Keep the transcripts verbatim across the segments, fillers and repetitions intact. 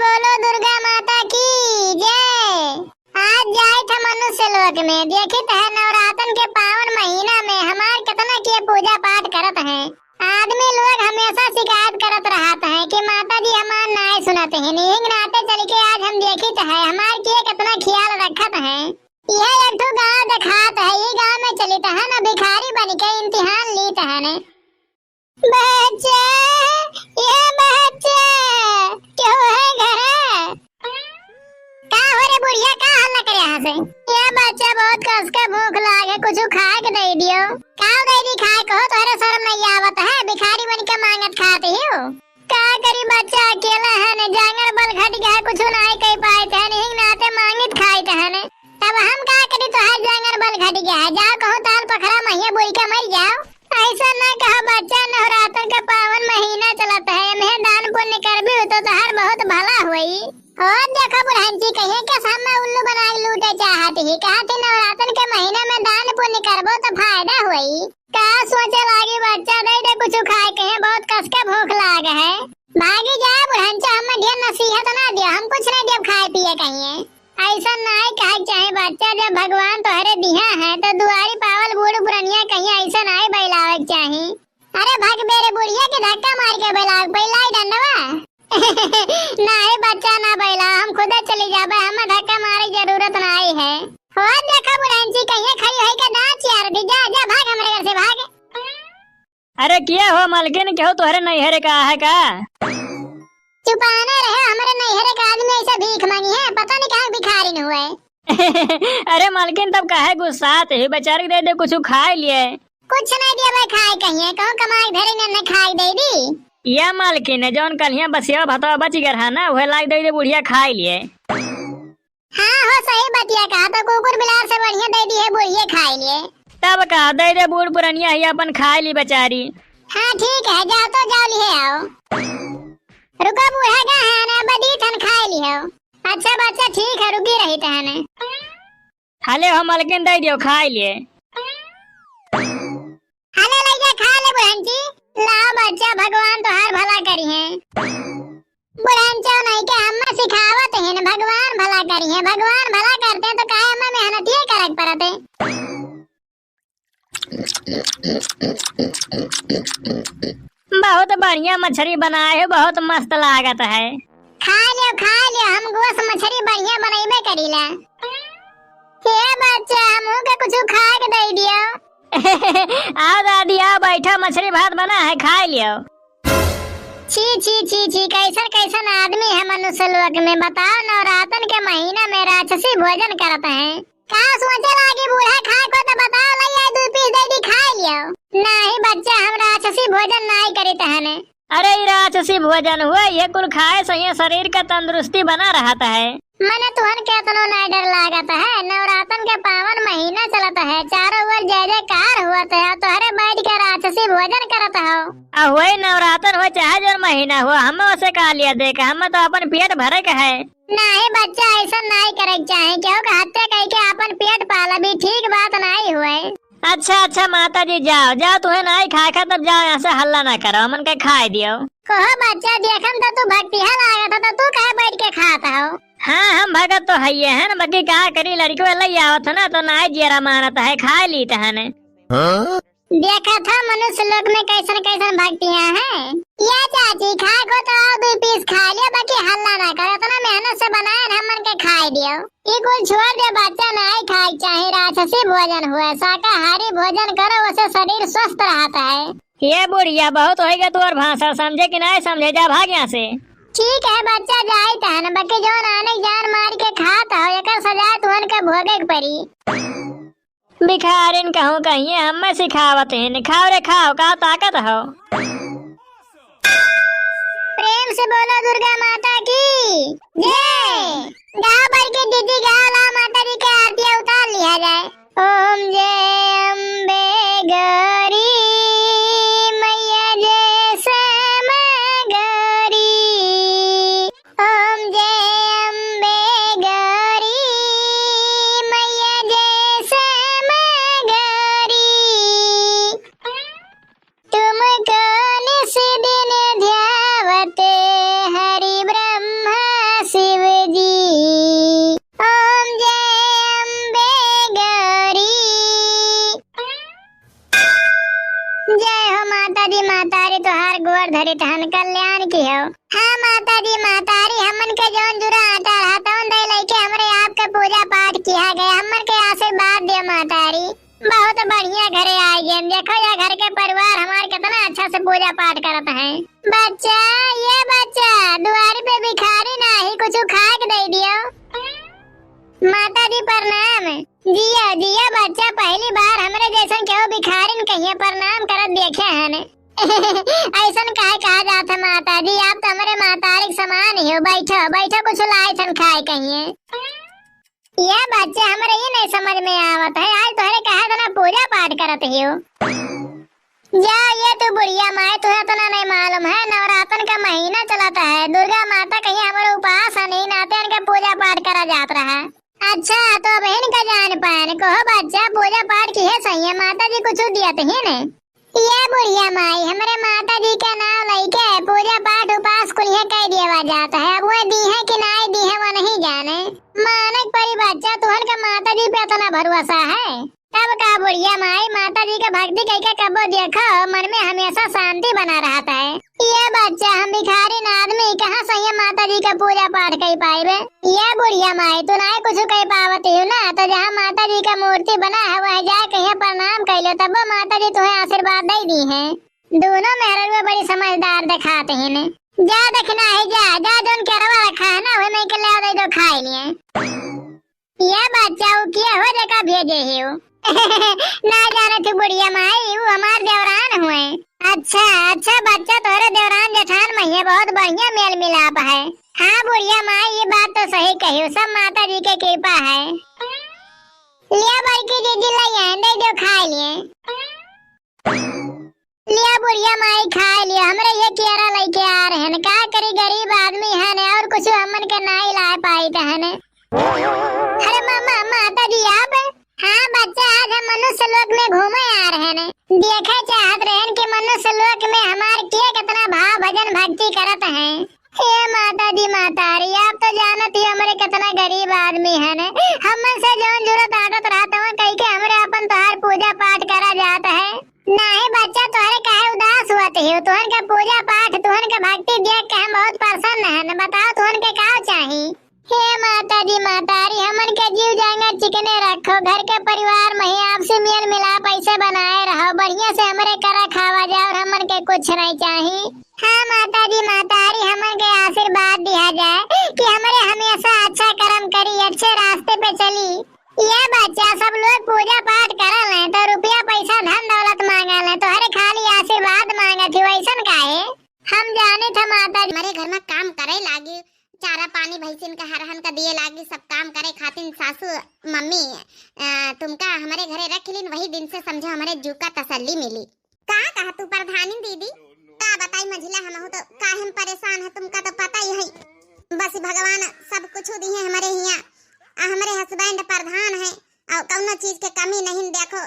बोलो दुर्गा माता की जय। आज जाइत ह मनुष्य लोक में, देखित ह नवरातन के पावन महीना में हमार केतना के पूजा पाठ करत हैं। आदमी लोग हमेशा शिकायत करत रहत हैं कि माता जी हमार नाय सुनत हैं। यही नाते चल के आज हम देखित ह हमार के केतना ख्याल रखत हैं। यह एक ठो गाँव देखात है, ई गाँव में चलित ह न भिखारी बन के इम्तिहान लीत ह न। बच्चा, ए बच्चा, केहू है घरे? का हो रे बुढ़िया, का हल्ला करे यहाँ से? ए बच्चा, बहुत कस के भूख लागे, कुछ खाए के दे दियो। का दे दी खाए को? तोहरे शर्म नहीं आवत है, भिखारी बन के मांगत खात ही हो। का करी बच्चा, अकेला है ने, जांगर बल घट गया है, कुछ नहीं कह पाए थे, नहीं नाते मांगित खाए थे ने। तब हम का करी, तोहार जांगर बल घट गया है, जाओ कहूँ ताल पखरा महिया बोई के मर जाओ। ऐसा ना कहा बच्चा, नवरात्र का पावन महीना चलत है, एम्हे दान पुण्य करबी तो तोहार बहुत भला होई। और देखो बुढ़ान जी, कहिए के सामने उल्लू बना के लूटे चाहत ही, कहत ही नवरात्र के महीना में दान पुण्य करबो तो फायदा होई। का सोचे लागी बच्चा, दे दे कुछ खाए के, बहुत कस के भूख लाग है। भागी जा बुढ़ान जी, हमें ढेर नसीहत ना दिया, हम कुछ नहीं देब खाए पिए कहिए। ऐसा नाय कहे के चाहे बच्चा, जब भगवान तोहरे दिहा है तो दुआरी पावल बूढ़ पुरनिया कहीं ऐसा नाय बैलावे के चाही। अरे भाग बेरे बुढ़िया के धक्का मार के बैलावे, बैलाई डंडवा। नाय बच्चा ना बैला, हम खुदे चली जाबे, हमें धक्का मारे के जरूरत नाय है। हो देखा बुढ़ान जी कहीं खड़ी होई के दांत चियार दी, जा जा भाग हमरे घर से भाग। अरे किया हो मलकिन, केहू तोहरे नैहरे का है का? चुपाना रहे, हमरे नैहरे का आदमी ऐसा भीख मांगी है, पता नहीं कहाँ भिखारिन हुए। अरे मलकिन, तब काहे गुस्सात है? बेचारी के दे दे कुछ खाए लिए। कुछ नहीं दिया भाई खाए कहिए, कहूँ कमाई धरे ने, ने खाए दे दी। या मलकिन, जौन कलिया बसिया भतवा बच गया है ना, वह लाग दे दे बुढ़िया खाए लिए। हाँ हो, सही बतिया कहा, तो कुकुर बिलार से बढ़िया दे दी है बुढ़िया खाए लिए। तब का दे दे, बूढ़ पुरनिया ही अपन खाए ली बेचारी। हाँ ठीक है, जाओ तो जाओ लिए आओ। रुको बूढ़ा का है ना, बदी थन खाए ली हो। अच्छा बच्चा ठीक है, रुकी रही तहने। हले हो मलकिन, दे दियो खाए लिए। हले लइका खा ले बुढ़न जी। लाओ बच्चा, भगवान तोहार भला करी है। बुढ़न चौ नहीं के हम सिखावत हैं, भगवान भला करी है। भगवान भला करते हैं तो काहे हमें मेहनतिये करे के पड़त है। बहुत बढ़िया मछरी बनाए हो, बहुत मस्त लागत है। खा लियो, खा लियो, हम गोस मछरी बढ़िया बनइबे करीला। हे बच्चा, हमहू के कुछ खाए के दे दियो। आओ दादी, आओ, बैठा, मछरी भात बना है, खा लियो। छी, छी, छी, छी, कैसन, कैसन आदमी है मनुष्य लोक में, बताओ, नवरातन के महीना में राक्षसी भोजन करत हैं। का सोचे लागी बूढ़ा, खाए को तो बताओ, लई आई दू पीस दे दी, खाए लियो। नहीं बच्चा, हम राक्षसी भोजन नहीं करीत हने। अरे, ई राक्षसी भोजन हुए, ये कुल खाए से ये शरीर का तंदुरुस्ती बना रहत है। मने तुहन के इतनो नहीं डर लागत है, नवरातन के पावन महीना चलत है, चारों ओर जय जयकार हुआ तो है, तोहरे बैठ के राक्षसी भोजन करत हो। आ हुए नवरातन हो चाहे जोन महीना हो, हम उसे का लिया देख, हम तो अपन पेट भरे के है। नाहीं बच्चा, ऐसा नाहीं करे के चाही। केहू के हत्या कइके आपन पेट पालब, ई ठीक बात नाहीं हुए। अच्छा, अच्छा माता जी, जाओ, जाओ, तुहें नाहीं खाए खा, तब जाओ यहाँ से, हल्ला ना करो, हमन के खाए दियो। कहो बच्चा, देखम तो तू भक्तिहा लागत हो, तो तू काहे बैठ के खात हो? हाँ, हम भगत तो हइये हैं, बाकी का करी, लड़िकवे लई आवत है ना, तो नाहीं जियरा मानत है, खाए लीत हन। हाँ? देखत ह मनुष्य लोक में कैसन कैसन भक्तियाँ हैं। या चाची, खाए को तो आओ, दू पीस खा लियो, बाकी हल्ला ना करो, इतना मेहनत से बनाए न, हमन के खाए दियो। ई कुल छोड़ दे बच्चा, नाहीं खाए के चाही, राक्षसी भोजन हुए, शाकाहारी भोजन करो, उसे शरीर स्वस्थ रहत है। ये बुढ़िया, बहुत होइगा तोर भाषण, समझे कि नाहीं समझे, जा भाग यहाँ से। ठीक है बच्चा, जाइत हन, बाकी जौन आने जान मार के खात हो, एकर सजा तुहन के भोगे के पड़ी। भिखारिन कहूँ कहिए, हमें सिखावत हैं, खाओ रे खाओ, का ताकत हो। प्रेम से बोलो दुर्गा माता की जय। गाँव भर के दीदी गाँव ला माता जी के आरती उतार लिया जाए। ओम जय अम्बे गौरी मैया जय श्याम गौरी। ओम जय अम्बे गौरी मैया जय श्याम गौरी। तुमको निस दिन ध्यावत हरि ब्रह्मा कल्याण किहो। हाँ माता जी, महतारी, हमन के जौन जुरा आटा रहा, तौन दे लइके हमरे आपके पूजा पाठ किहा गया, हमन के आशीर्वाद दियो महतारी। बहुत बढ़िया घरे आइ गए। देखो या घर के परिवार हमार कितना अच्छा से पूजा पाठ करत हैं। बच्चा, ये बच्चा, दुआरी पे भिखारी नाही, कुछ खाए के दे दियो। माता जी प्रणाम। जिया, जिया बच्चा, पहली बार हमरे जैसन केहू भिखारिन कहिया प्रणाम करत देखे हन। ऐसन काहे कहा जात है माता जी, आप तो हमरे महतारी के समान ही हो। बैठो, बैठो, कुछ लाए थन खाए कहिए। ये बच्चा, हमरे ये नहीं समझ में आवत है, आज तोहरे कहा था ना पूजा पाठ करत ही हो। जा ये तू बुढ़िया माई, तुहे इतना नहीं मालूम है, नवरातन का महीना चलत है, दुर्गा माता कहीं हमरे उपास है, नहीं नाते इनके पूजा पाठ करा जात रहा। अच्छा, तो अब इनका जान पान कहो बच्चा, पूजा पाठ किहे सही है, माता जी कुछ दियत ही नहीं। ये बुढ़िया माई, हमरे माता जी का नाव लइके पूजा पाठ उपास कुलिहे कह दिया जात है। अब वो दी है कि नाई दी है, वो नहीं जाने। मानक परी बच्चा, तुहन का माता जी पे इतना भरोसा है। तब का बुढ़िया माई, माता जी का भक्ति कइके कबो देखो, मन में हमेशा शांति बना रहत है। ये बच्चा, हम भिखारिन आदमी कहाँ से ये माता जी का पूजा पाठ कर पाइबे? ये बुढ़िया माई, तू नाई कुछ कह पावत हो ना, तो जहाँ माता जी का मूर्ति बना है, वह जाए कहीं प्रणाम कर लो, तब वो माता जी तुम्हें आशीर्वाद दे दी है। दोनों मेहररुआ बड़ी समझदार दिखात ही ने। जा देखना है, जा, जा, जौन केरवा रखा है ना, वही में के ले दे दो, खाए लिए। ये बच्चा, वो किया हो जेका भेजे ही हो? ना जाने थी बुढ़िया माई, वो हमार देवरान हुए। अच्छा, अच्छा बच्चा, तोहरे देवरान जेठान में ये बहुत बढ़िया मेल मिलाप है। हाँ बुढ़िया माई, ये बात तो सही कही, सब माता जी के कृपा है। लिया बड़की दीदी, ले आए, दे दो, खाए लिए। लिया बुढ़िया माई, खाए लिया, हमरे ये कियारा लइके आ रहे हैं। का करी, गरीब आदमी है ने, और कुछ हमन के नाई ला पाई है ने। अरे मामा, माता जी आप? हाँ बच्चा, आज हम मनुष्य लोक में घूमे आ रहे हैं। देखे चाहत रहे हैं कि मनुष्य लोक में हमार के कितना भाव भजन भक्ति करत हैं। हे माता जी, माता रे, आप तो जानत ही हमरे कितना गरीब आदमी है ने। हमन से जौन जरूरत आदत रहत हवन, कह के हमरे अपन तोहार पूजा पाठ करा जात है। नाहीं बच्चा, तोहरे काहे उदास हुआ थे हो? तुहन के पूजा पाठ, तुहन के भक्ति देख के हम बहुत प्रसन्न हन। बताओ, तुहन के का चाही? हे माता जी, माता रे, हमन के जीव जांगर चिकने रखो, घर के परिवार में ही आपसी मेल मिलाप ऐसे बनाए रहो, बढ़िया से हमरे करा खावा जाए और हमन के कुछ नहीं चाही। हाँ माता जी, माता रे, हमन के आशीर्वाद दिया जाए कि हमरे हमेशा अच्छा कर्म करी, अच्छे रास्ते पे चली। ये बच्चा, सब लोग पूजा पाठ करल हैं, तो रुपया पैसा धन दौलत मांगल हैं, तोहरे खाली आशीर्वाद मांगत ही, वैसन काहे? हम जाने थे माता जी। हमरे घर में काम करे लागी, चारा पानी भैंसिन का हरहन का दिए लागी, सब काम करे खातिर सासू मम्मी, अ, तुमका हमरे घरे रख लीन, वही दिन से समझो हमरे जू का तसल्ली मिली। का कहा तू प्रधानी दीदी? का बताई मझिला, हमहू तो काहे में परेशान है, तुमका तो पता ही है। बस भगवान सब कुछ दिए हमरे हियाँ, आ हमरे husband प्रधान है, और कौनो चीज के कमी नहीं। देखो,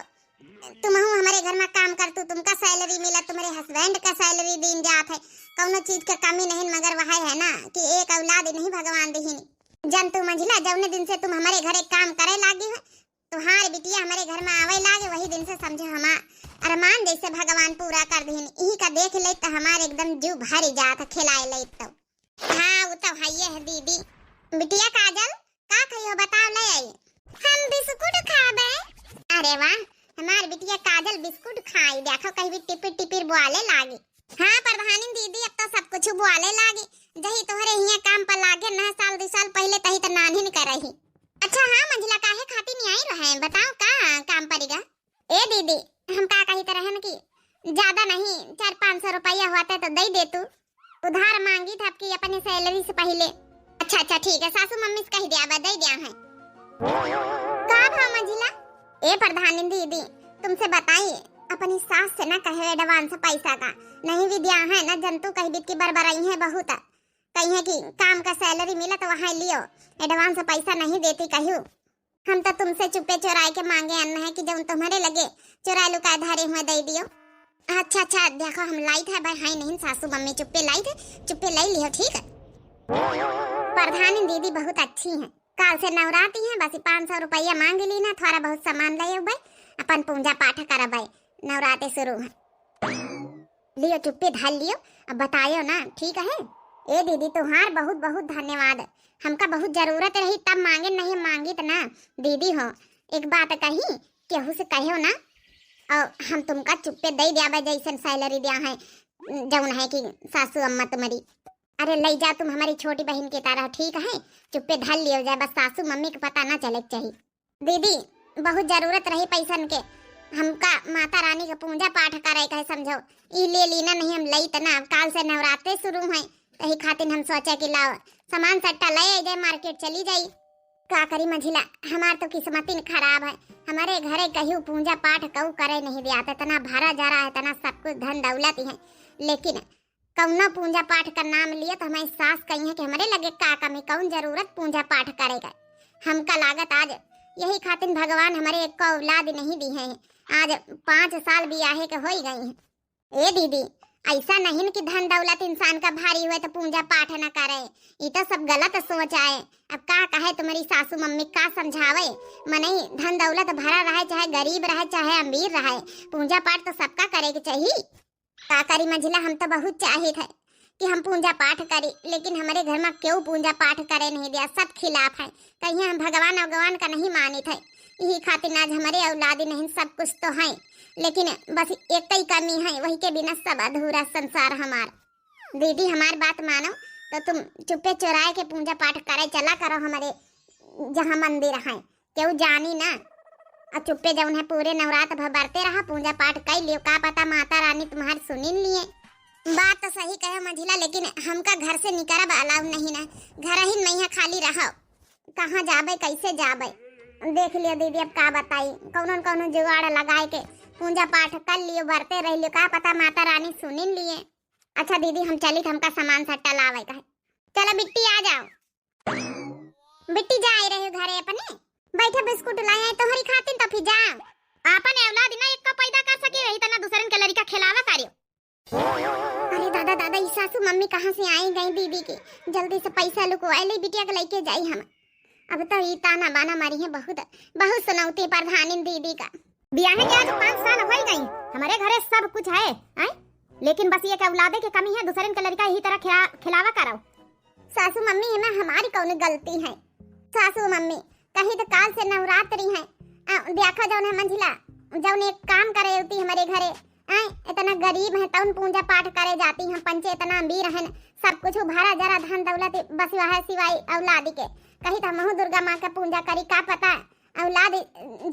तुमहू हमरे घर में काम करतू, तुमका salary मिला, तुम्हरे husband का salary दीन जात है, कौनो चीज के कमी नहीं। मगर वह है ना कि एक औलाद नहीं भगवान दिहिन। जन तू मझिला, जौने दिन से तुम हमरे घरे काम करे लागी हो, तुहार बिटिया हमरे घर में आवे लागे, वही दिन से समझो हमार अरमान जैसे भगवान पूरा कर दिहिन। इही का देख ले तो हमार एकदम जीव भर जात है, खिलाए ले तो। हाँ, वो तो है ही है दीदी। बिटिया काजल, का खइयो बताओ, ले आई। हम बिस्कुट खाबे। अरे वाह, हमार बिटिया काजल बिस्कुट खाई, देखो कहीं भी टिपिर टिपिर बोले लागी। हाँ प्रधानी दीदी, अब तो सब कुछ बोले लागी। जही तोहरे हियाँ काम पर लागे ना, साल दो साल पहले तही तो नान्हिन करही। अच्छा हाँ मंझिला, काहे खातिर नहीं आई रहे, बताओ का काम परिगा? ए दीदी, हम का कही तो रहन कि ज्यादा नहीं, चार पाँच सौ रुपया होते तो दे दे तू। उधार मांगी था आपकी अपने salary से पहले। अच्छा अच्छा ठीक है, सासू मम्मी से कह दिया, अब दे दिया है। का भा मंझिला? ए प्रधानी दीदी, तुमसे बताई, अपनी सास से ना कहे advance पैसा का, नहीं भी दिया है ना, जनतू कह बीत की बरबराई है बहुत, कही है कि काम का salary मिला तो वहाँ लियो, advance पैसा नहीं देती कहू। हम तो तुमसे चुप्पे चोराए के मांगे अन्न है कि जौन तुम्हरे लगे चोराए लुकाए धरे हुए दे दियो। अच्छा अच्छा, देखो हम लाइत है भाई, हाय नहीं सासू मम्मी चुप्पे लाइत है, चुप्पे ले लियो, ठीक है। प्रधानी दीदी बहुत अच्छी हैं, काल से नवराती हैं, बस पाँच सौ रुपया मांग ली ना, थोड़ा बहुत सामान ले अउबे, अपन पूजा पाठ करबे, नवराते शुरू है। लियो, चुप्पे धर लियो, अब बतायो ना, ठीक है? ए दीदी, तुहार बहुत बहुत धन्यवाद। हमका बहुत जरूरत रही तब मांगे, नहीं मांगी त ना। दीदी हो, एक बात कही, केहू से कहो ना, और हम तुमका चुप्पे दे द्याबे जैसन सैलरी द्या है, जौन है कि सासू अम्मा तुम्हारी। अरे लई जा, तुम हमारी छोटी बहन की तरह, ठीक है? चुप्पे धर लियो जाए, बस सासू मम्मी के पता ना चले के चाहिए। दीदी, बहुत जरूरत रही पैसन के, हमका माता रानी के पूजा पाठ करे के है, समझो। ई ले लीना नहीं, हम लई तना, अब काल से नवरात्रे शुरू है, तही खातिर हम सोचे कि लाओ सामान सट्टा ले आई जाए, मार्केट चली जाई। का करी मंझिला, हमार तो किस्मतिन खराब है, हमारे घरे कहियो पूजा पाठ कऊ करे नहीं दिया, इतना भरा जरा है, इतना सब कुछ धन दौलत है, लेकिन कौनो पूजा पाठ का नाम लिए तो हमारी सास कही है कि हमारे लगे का कमी, कौन जरूरत पूजा पाठ करेगा। हमका लागत आज यही खातिर भगवान हमारे एक औलाद नहीं दी है। आज पाँच साल बियाहे के होई गई है। ए दीदी, ऐसा नहीं कि धन दौलत इंसान का भारी हुए तो पूजा पाठ न करे, ई तो सब गलत सोच आए। अब का कहे तुम्हारी सासू मम्मी का समझावे, मनई धन दौलत भरा रहे चाहे गरीब रहे चाहे अमीर रहे, पूजा पाठ तो सबका करे के चाहिए। का करी मंझिला, हम तो बहुत चाहित है कि हम पूजा पाठ करी, लेकिन हमारे घर में केहू पूजा पाठ करे नहीं दिया, सब खिलाफ है, कहीं हम भगवान भगवान का नहीं मानित है। यही खातिर आज हमारे औलादी नहीं, सब कुछ तो है, लेकिन बस एक ही कमी है, वही के बिना सब अधूरा संसार हमार। दीदी, हमार बात मानो तो तुम चुप्पे चोराए के पूजा पाठ करे चला करो हमारे जहाँ मंदिर है, केहू जानी ना। और चुप्पे जौन है पूरे नवरात भर बरते रहा, पूजा पाठ कर लियो, का पता माता रानी तुम्हार सुनिन लिए। बात तो सही कहे मंझिला, लेकिन हमका घर से निकलब अलाउ नहीं ना, घर ही में यहाँ खाली रहो, कहाँ जाबे कैसे जाबे। देख लियो दीदी, अब का बताई, कौनो न कौनो जुगाड़ लगाए के पूजा पाठ कर लियो, बरते रह लियो, का पता माता रानी सुनिन लिए। अच्छा दीदी, हम चली, हमका सामान सट्टा लावे का है। चलो बिट्टी, आ जाओ। बिट्टी, जाए रहे घरे अपने, बैठा बिस्कुट लाए हैं तोहरी खातिर, तो फिर जा। आपन औलाद ना एक का पैदा कर सके रही, तना दूसरन के लड़का खिलावा करियो। अरे दादा, दादा, ई सासू मम्मी कहाँ से आई गई दीदी के? जल्दी से पैसा लुकवाए ले बिटिया के लेके जाई हम। अब तो ई ताना बाना मारी है बहुत, बहुत सुनौती प्रधानिन दीदी का। बियाहे के आज पाँच साल हो गई, हमारे घरे सब कुछ है, हैं? लेकिन बस ये क्या औलादे के कमी है, दूसरन के लड़का यही तरह खिला-, खिलावा करो। सासू मम्मी, एमे हमारी कौन गलती है? सासू मम्मी, कही तो काल से नवरात्रि है, आ, देखा जौन है मंझिला, जौन एक काम करे होती हमारे घरे, आए, इतना गरीब है तौन पूजा पाठ करे जाती हम, पंचे इतना अमीर है, सब कुछ भरा जरा धन दौलत बस वह सिवाय औलाद के। कही तो हमहू दुर्गा माँ के पूजा करी, का पता औलाद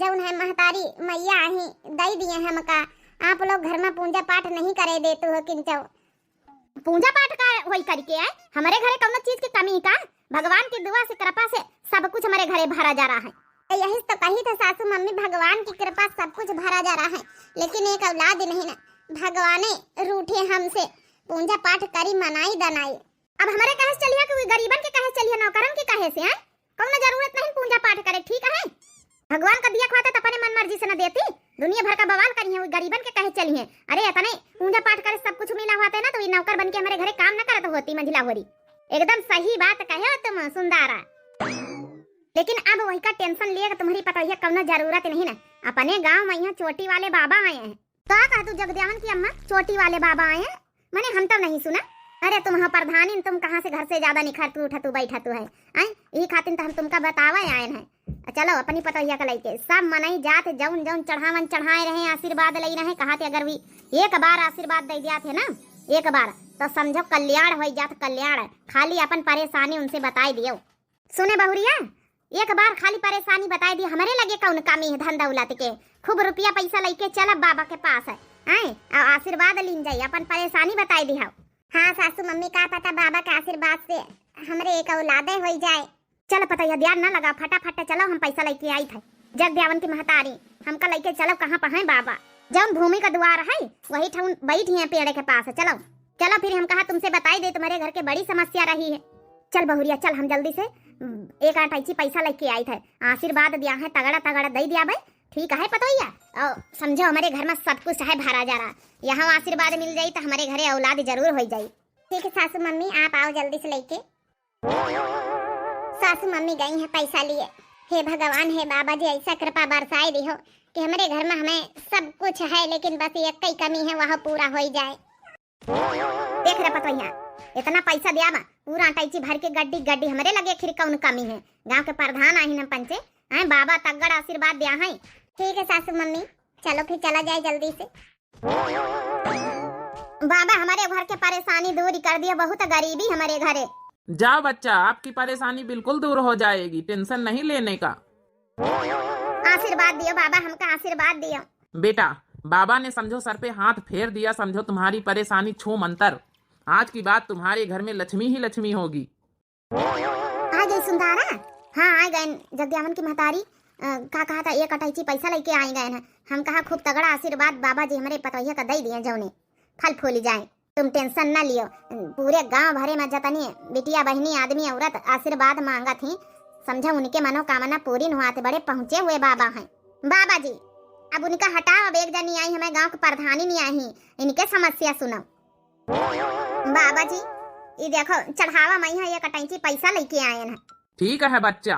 जौन है महतारी मैया आही दे दिए हमका, आप लोग घर में पूजा पाठ नहीं करे देते हो किंचो। पूजा पाठ का होई करके है, हमारे घरे कौनो चीज की कमी का? भगवान की दुआ से, कृपा से सब कुछ हमारे घरे भरा जा रहा है। तो यही तो कही था सासू मम्मी, भगवान की कृपा सब कुछ भरा जा रहा है, लेकिन एक औलाद नहीं ना, भगवाने रूठे हमसे, पूजा पाठ करी मनाई दनाई। अब हमारे कहे से चलिए कि वो गरीबन के कहे से चलिए, नौकरन के कहे से, हैं? कौनो जरूरत नहीं पूजा पाठ करे, ठीक है? भगवान का दिया खुआता तो अपने मन मर्जी से न देती, दुनिया भर का बवाल करी है, वो गरीबन के कहे चली है। अरे इतने पूजा पाठ करे सब कुछ मिला हुआ था ना, तो ये नौकर बन के हमारे घरे काम न करत होती मंझिला होरी। एकदम सही बात कहे हो तुम सुंदारा। लेकिन अब वही का टेंशन लिए तुम्हारी पता है कौनो जरूरत नहीं ना। अपने गांव में यहाँ चोटी वाले बाबा आए हैं। का कहा तू जगद्यावन की अम्मा, चोटी वाले बाबा आए हैं? मने हम तो नहीं सुना। अरे तुम हो प्रधानी, तुम कहाँ से घर से ज्यादा निखर तू उठा तू बैठा तू है, आए? यही खातिर तो हम तुमका बतावे आए हैं। चलो अपनी पतोहिया का लइके सब मनई जात जौन जौन चढ़ावन चढ़ाए रहे, आशीर्वाद लई रहे, कहा थे अगर वी एक बार आशीर्वाद दे दिया थे ना, एक बार, तो समझो कल्याण हो जात, कल्याण। खाली अपन परेशानी उनसे बताई दियो। सुने बहुरिया, एक बार खाली परेशानी बताई दी, हमरे लगे कौन कमी है धन दौलत के, खूब रुपया पैसा लइके चलब बाबा के पास है, आए, और आशीर्वाद लीन जाई, अपन परेशानी बताई दी। हाँ सासू मम्मी, का पता बाबा के आशीर्वाद से हमरे एक औलादे होई जाए। चल पतैया, ध्यान ना लगा, फटाफट चलो, हम पैसा लइके आई थे। जगद्यावन की महतारी, हमका लइके चलो, कहाँ पर हैं बाबा? जौन भूमि का द्वार है, वही ठौन बैठी हैं पेड़ के पास, चलो। चलो फिर हम कहा तुमसे बताई दे, तुम्हारे घर के बड़ी समस्या रही है। चल बहुरिया चल, हम जल्दी से, उम, एक अटैची पैसा लइके आई थे, आशीर्वाद दिया है, तगड़ा तगड़ा दे दिया भाई, ठीक है पतोहिया? और समझो हमारे घर में सब कुछ है भरा जा रहा, यहाँ आशीर्वाद मिल जाई तो हमारे घरे औलाद जरूर हो जाई। ठीक है सासू मम्मी, आप आओ जल्दी से लइके। सासू मम्मी गई हैं पैसा लिए। हे भगवान, हे बाबा जी, ऐसा कृपा बरसाए दिहो कि हमरे घर में हमें सब कुछ है, लेकिन बस एक ही कमी है, वह पूरा होई जाए। देख रे पतोहिया, इतना पैसा दिया बा, पूरा अटैची भर के गड्डी गड्डी। हमरे लगे खिर कौन कमी है? गाँव के प्रधान आहिन हम पंचे, हैं? बाबा तगड़ आशीर्वाद दिया है। ठीक है सासू मम्मी, चलो फिर चला जाए जल्दी से। बाबा, हमरे घर के परेशानी दूर कर दियो, बहुत गरीबी हमरे घरे। जाओ बच्चा, आपकी परेशानी बिल्कुल दूर हो जाएगी, tension नहीं लेने का। आशीर्वाद दियो बाबा, हमका आशीर्वाद दियो। बेटा, बाबा ने समझो सर पे हाथ फेर दिया, समझो तुम्हारी परेशानी छू मंतर। आज की बाद तुम्हारे घर में लक्ष्मी ही लक्ष्मी होगी। आ गई सुंदारा? हाँ, आ गए। जगद्यावन की महतारी, अ, का कहा था, एक अटैची पैसा लेके आई गए हैं। हम कहा, खूब तगड़ा आशीर्वाद बाबा जी हमरे पतोहिया का दे दिए, जौने फल फूल जाए, तुम tension ना लियो। पूरे गांव भरे में जतनी बिटिया, बहिनी, आदमी, औरत आशीर्वाद मांगत ही, समझो उनके मनोकामना पूरी हुआ थे। बड़े पहुँचे हुए बाबा हैं बाबा जी। अब उनका हटाओ, अब एक जनी आई, हमें गांव के प्रधानी नहीं आई, इनके समस्या सुनो। बाबा जी, ई देखो, चढ़ावा में यहाँ एक अटैची पैसा लेके आए हैं। ठीक है बच्चा।